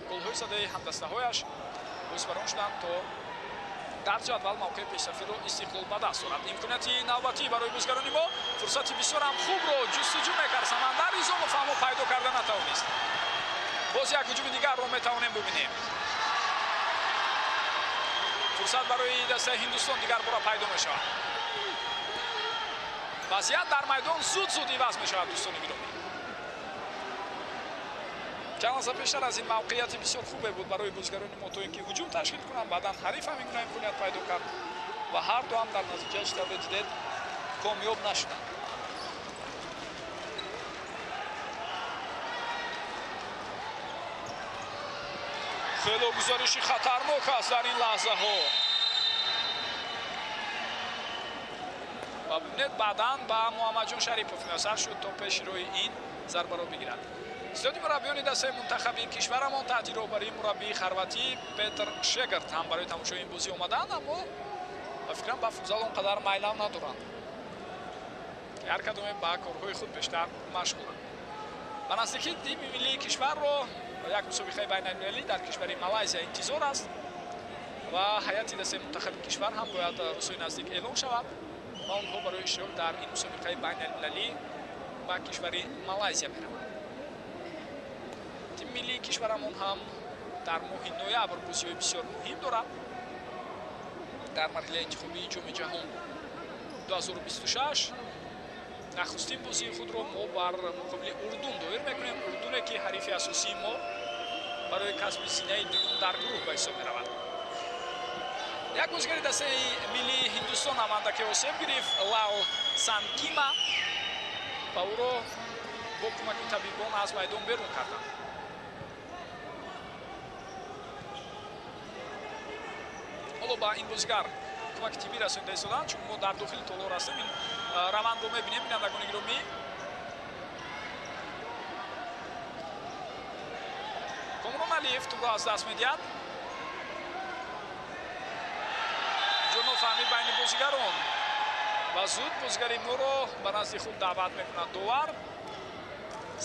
голҳои задаи ҳамдастаҳояш боис бар он шуданд, то дар ҷадвал мавқеи пешсафиро Истиқлол ба даст орад. Имконияти навбатӣ барои бозигарони мо, фурсати бисёрам хубро ҷустуҷӯ мекард Самандар Ризомов, аммо пайдо карда натавонист. Боз як ҳуҷуми дигарро метавонем бубинем. Фурсат барои дастаи Ҳиндустон дигар бора пайдо мешавад. Вазъият дар майдон зуд-зуд иваз мешавад, дӯстони гиромӣ. Чанд лаҳза пештар аз ин мавқеияти бисёр хубе буд барои бозигарони мо, то ин ки ҳуҷум ташкил кунанд. Баъдан ҳариф ҳам ин гуна имконият пайдо кард ва ҳар ду ҳам дар натиҷа, чӣ тавре дидед, комёб нашуданд. Хело гузариши хатарнок аст дар ин лаҳзаҳо. Ва бибинед, баъдан ба Муҳаммадҷон Шарипов муяссар шуд, то пеши роҳи ин зарбаро бигирад. Зиёди мураббиёни дастаи мунтахаби кишварамон таҳти роҳбарии мураббии хорватӣ Петр Шегард ҳам барои тамошои ин бозӣ омаданд, аммо ба фикрам ба футзал он қадар майлам надоранд. Ҳар кадоме ба корҳои худ бештар машғуланд. Ба наздикӣ тими миллии кишварро як мусобиқаи байналмилалӣ дар кишвари Малайзия интизор аст ва ҳайати дастаи мунтахаби кишвар ҳам бояд рӯзҳои наздик эълон шавад ва онҳо барои иштирок дар ин мусобиқаи байналмилалӣ ба кишвари Малайзия мераванд. Тими миллии кишварамон ҳам дар моҳи ноябр бозиҳои бисёр муҳим дорад. Дар марҳилаи интихобии Ҷоми ҷаҳон 2026 нахустин бозии худро мо бар муқобили Урдун доир мекунем. Урдуне ки ҳарифи асосии мо барои касби зинаи дуюм дар гурӯҳ ба ҳисоб меравад. Як бозигари дастаи миллии Ҳиндустон ҳам андаке осеб гирифт, Лал Санкима, ва ӯро бо кӯмаки табибон аз майдон берун карданд. Ҳоло ба ин бозигар кӯмаки тиббӣ расонида истоданд, чун мо дар дохили толор ҳастем. Ин равандро мебинем, бинандагони гиромӣ. Комрон Алиев тӯбро аз даст медиҳад. Инҷо нофаҳмӣ байни бозигарон ва зуд бозигари моро ба назди худ даъват мекунад довар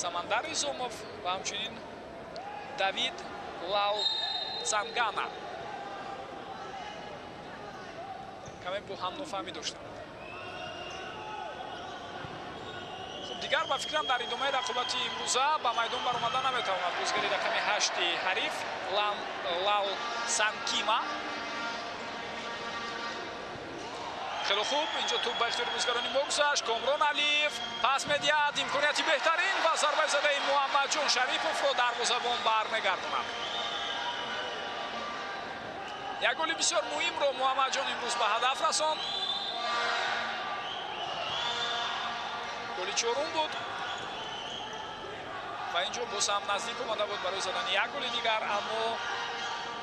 Самандар Ризомов ва ҳамчунин Давид Лал Цангана. Каме бо ҳам нофаҳмӣ доштанд. Хуб, дигар ба фикрам дар идомаи рақобати имрӯза ба майдон баромада наметавонад бозигари рақами 8 ҳариф Лал Санкима. Хеле хуб, инҷо тӯб ба ихтиёри бозигарони мо гузашт. Комрон Алиев пас медиҳад, имконияти беҳтарин ва зарбаи задаи Муҳаммадҷон Шариповро дарвозабон бармегардонад. Як голи бисёр муҳимро Муҳаммадҷон имрӯз ба ҳадаф расонд. Голи чорум буд ва инҷо боз ҳам наздик омада буд барои задани як голи дигар, аммо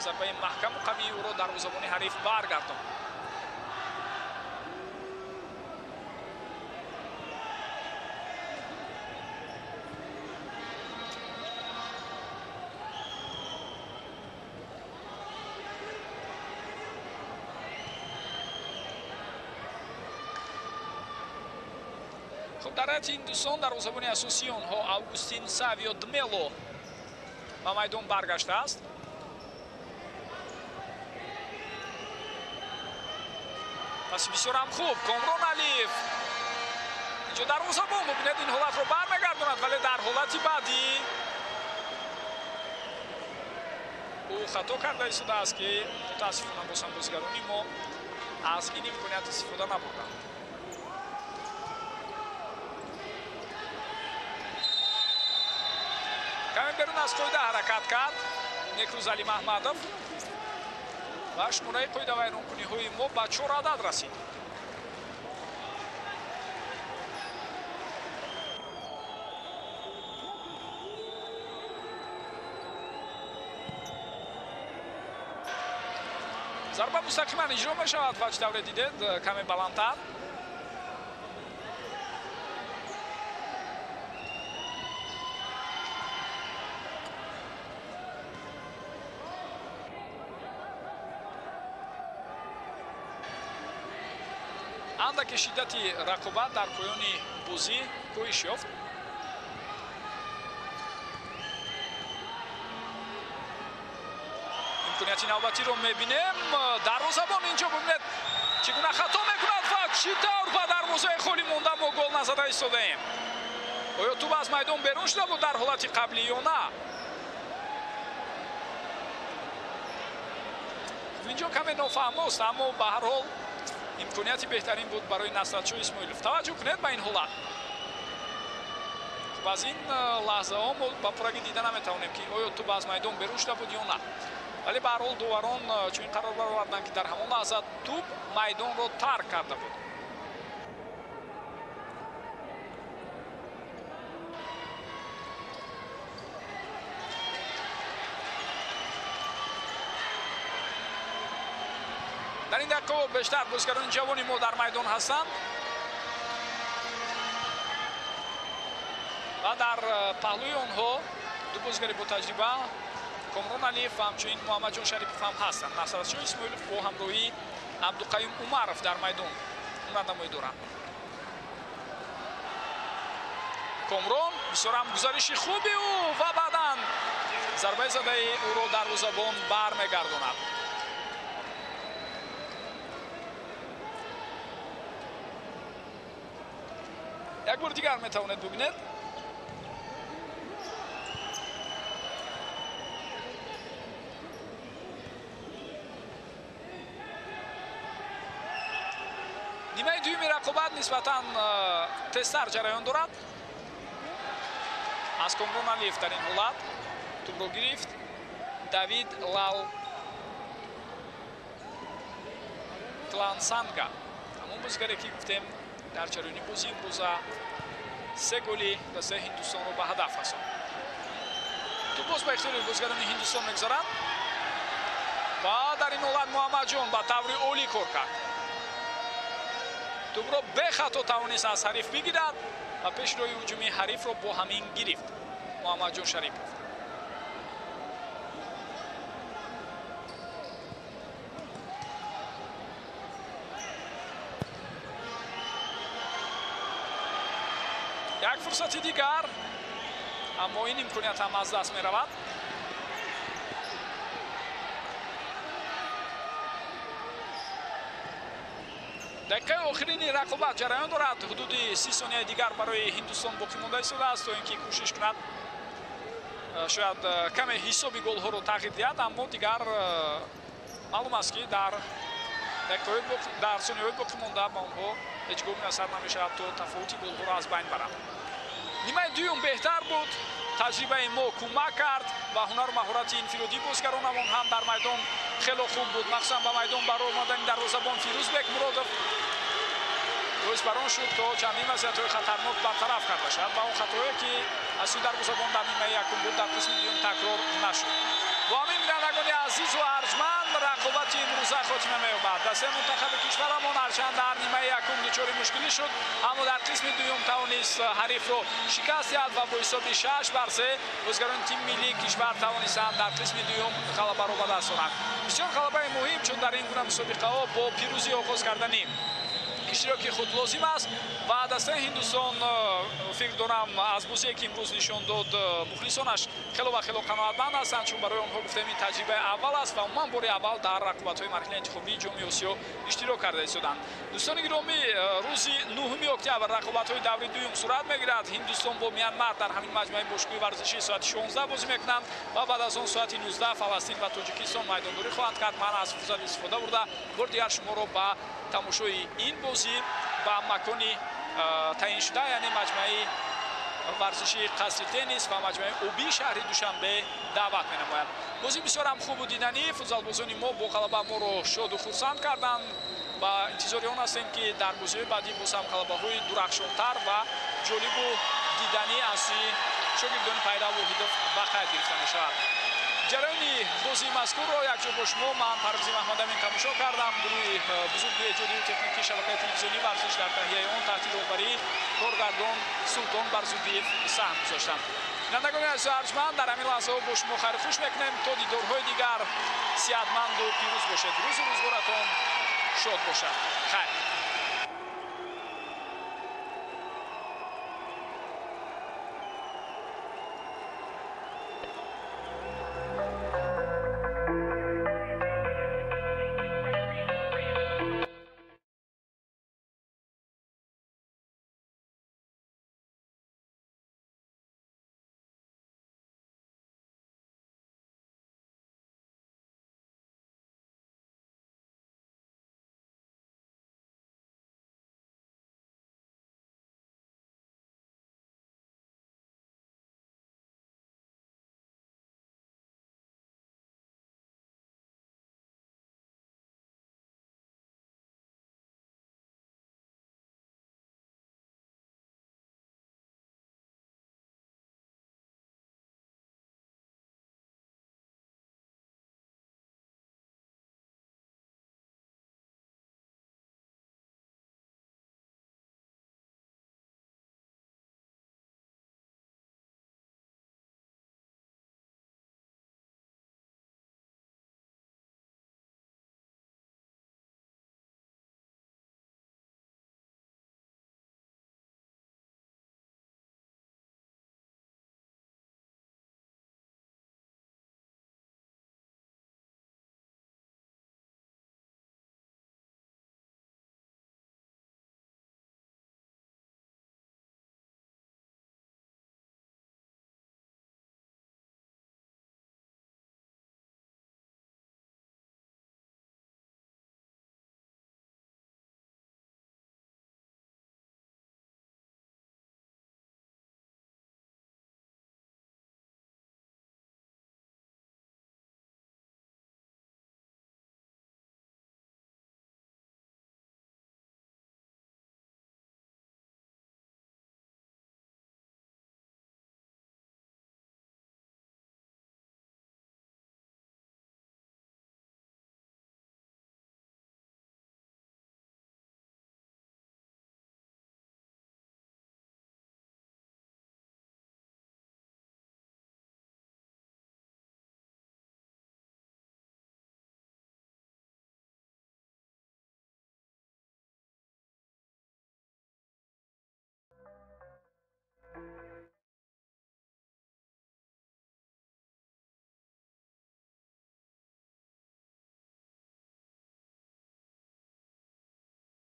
зарбаи маҳкаму қавии ӯро дарвозабони ҳариф баргардонд. Хуб, дар ҳайати Ҳиндустон дарвозабони асосии онҳо Августин Савио Дмело ба майдон баргаштааст. Пас бисёр ҳам хуб Комрон Алиев инҷо дарвозабон бубинед, ин ҳолатро бармегардонад, вале дар ҳолати баъдӣ ӯ хато карда истодааст, ки мутаассифона боз ҳам бозигарони мо аз ин имконият истифода набурданд. Каме берун аз қоида ҳаракат кард Некрӯз Алимаҳмадов ва шумораи қоидавайронкуниҳои мо ба 4 адад расид. Зарба мустақиман иҷро мешавад ва чӣ тавре дидед, каме баландтар. Андаке шиддати рақобат дар поёни бозӣ коҳиш ёфт. Имконияти навбатиро мебинем. Дарвозабон инҷо бубинед чӣ гуна хато мекунад ва чӣ тавр ба дарвозаи холӣ монда мо гол назада истодаем. Оё тӯб аз майдон берун шуда буд дар ҳолати қаблӣ ё на? Инҷо каме нофаҳмост, аммо ба ҳар ҳол имконияти беҳтарин буд барои Насратшоҳ Исмоилов. Таваҷҷӯҳ кунед ба ин ҳолат. Хуб, аз ин лаҳзаҳо мо ба пуррагӣ дида наметавонем, ки оё тӯб аз майдон берун шуда буд ё на. Вале ба ҳар ҳол доварон чунин қарор бароварданд, ки дар ҳамон лаҳза тӯб майдонро тарк карда буд. Дар ин дақиқаҳо бештар бозигарони ҷавони мо дар майдон ҳастанд ва дар паҳлӯи онҳо ду бозигари ботаҷриба Комрон Алиев ва ҳамчунин Муҳаммадҷон Шарипов ҳам ҳастанд. Насратшоҳ Исмоилов бо ҳамроҳии Абдуқаюм Умаров дар майдон ҳунарнамоӣ доранд. Комрон бисёр ҳам гузариши хуби ӯ ва баъдан зарбаи задаи ӯро дарвозабон бармегардонад. Як бор дигар метавонед бубинед. Нимаи дуюми рақобат нисбатан тезтар ҷараён дорад. Аз Комрон Алиев дар ин ҳолат тӯбро гирифт Давид Лал Тлансанга, ҳамон бозигаре ки гуфтем дар ҷараёни бозӣ имрӯза 3 голи дастаи Ҳиндустонро ба ҳадаф расонд. Тӯб боз ба ихтиёри бозигарони Ҳиндустон мегузарад ва дар ин ҳолат Муҳаммадҷон ба таври олӣ кор кард. Тӯбро бехато тавонист аз ҳариф бигирад ва пешроҳи ҳуҷумии ҳарифро бо ҳамин гирифт Муҳаммадҷон Шарипов. Як фурсати дигар, аммо ин имконият ҳам аз даст меравад. Дақиқаи охирини рақобат ҷараён дорад. Ҳудуди 30 сонияи дигар барои Ҳиндустон боқӣ монда истодааст, то ин ки кӯшиш кунад шояд каме ҳисоби голҳоро тағйир диҳад, аммо дигар маълум аст, ки дар сонияҳои боқӣ монда ба онҳо ҳеҷ гоҳ муяссар намешавад то тафовути голҳоро аз байн баранд. Нимаи дуюм беҳтар буд, таҷрибаи мо кӯмак кард ва ҳунару маҳорати инфиродии бозигаронамон ҳам дар майдон хело хуб буд. Махсусан ба майдон баромадани дарвозабон Фирӯзбек Муродов боис бар он шуд, то чандин вазъиятҳои хатарнок бартараф карда шавад ва он хатое, ки аз сӯи дарвозабон дар нимаи якум буд, дар қисми дуюм такрор нашуд. Бо ҳамин, бинандагони азизу арҷманд, рақобати имрӯза хотима меёбад. Дастаи мунтахаби кишварамон ҳарчанд дар нимаи якум дучори мушкилӣ шуд, аммо дар қисми дуюм тавонист ҳарифро шикаст диҳад ва бо ҳисоби 6-3 бозигарони тими миллии кишвар тавонистанд дар қисми дуюм ғалабаро ба даст оранд. Бисёр ғалабаи муҳим, чун дар ин гуна мусобиқаҳо бо пирӯзӣ оғоз кардани Иштироки худ лозим аст ва дастаи Ҳиндустон, фикр дорам, аз бозие, ки имрӯз нишон дод, мухлисонаш хело ва хело қаноатманд ҳастанд, чун барои онҳо, гуфтем, ин таҷрибаи аввал аст ва умуман бори аввал дар рақобатҳои марҳилаи интихобии Ҷоми Осиё иштирок карда истоданд. Дӯстони гиромӣ, рӯзи 9 октябр рақобатҳои даври дуюм сурат мегирад. Ҳиндустон бо Мянмар дар ҳамин маҷмӯаи бошгоҳи варзишӣ соати 16 бозӣ мекунанд ва баъд аз он соати 19 Фаластин ва Тоҷикистон майдондорӣ хоҳанд кард. Ман аз фурсат истифода бурда, бори дигар шуморо ба тамошои ин бозӣ ба макони таъиншуда, яъне маҷмӯаи варзишии Қасри теннис ва маҷмӯаи обии шаҳри Душанбе даъват менамоям. Бозӣ бисёр ҳам хубу диданӣ. Футзалбозони мо бо ғалаба моро шоду хурсанд карданд ва интизори он ҳастем, ки дар бозиҳои баъдӣ боз ҳам ғалабаҳои дурахшонтар ва ҷолибу диданӣ аз сӯи шогирдони Пайрав Воҳидов ба қайд гирифта мешавад. Ҷараёни бозии мазкурро якҷо бо шумо ман, Парвизи Маҳмадамин, тамошо кардам. Гурӯҳи бузурги эҷодию техникии шабакаи телевизионии «Варзиш» дар таҳияи он таҳти роҳбарии коргардон Султон Барзубиев саҳм гузоштанд. Бинандагони азизу арҷманд, дар ҳамин лаҳзаҳо бо шумо хайру хуш мекунем. То дидорҳои дигар сиҳатманду пирӯз бошед, рӯзу рӯзгоратон шод бошад. Хайр.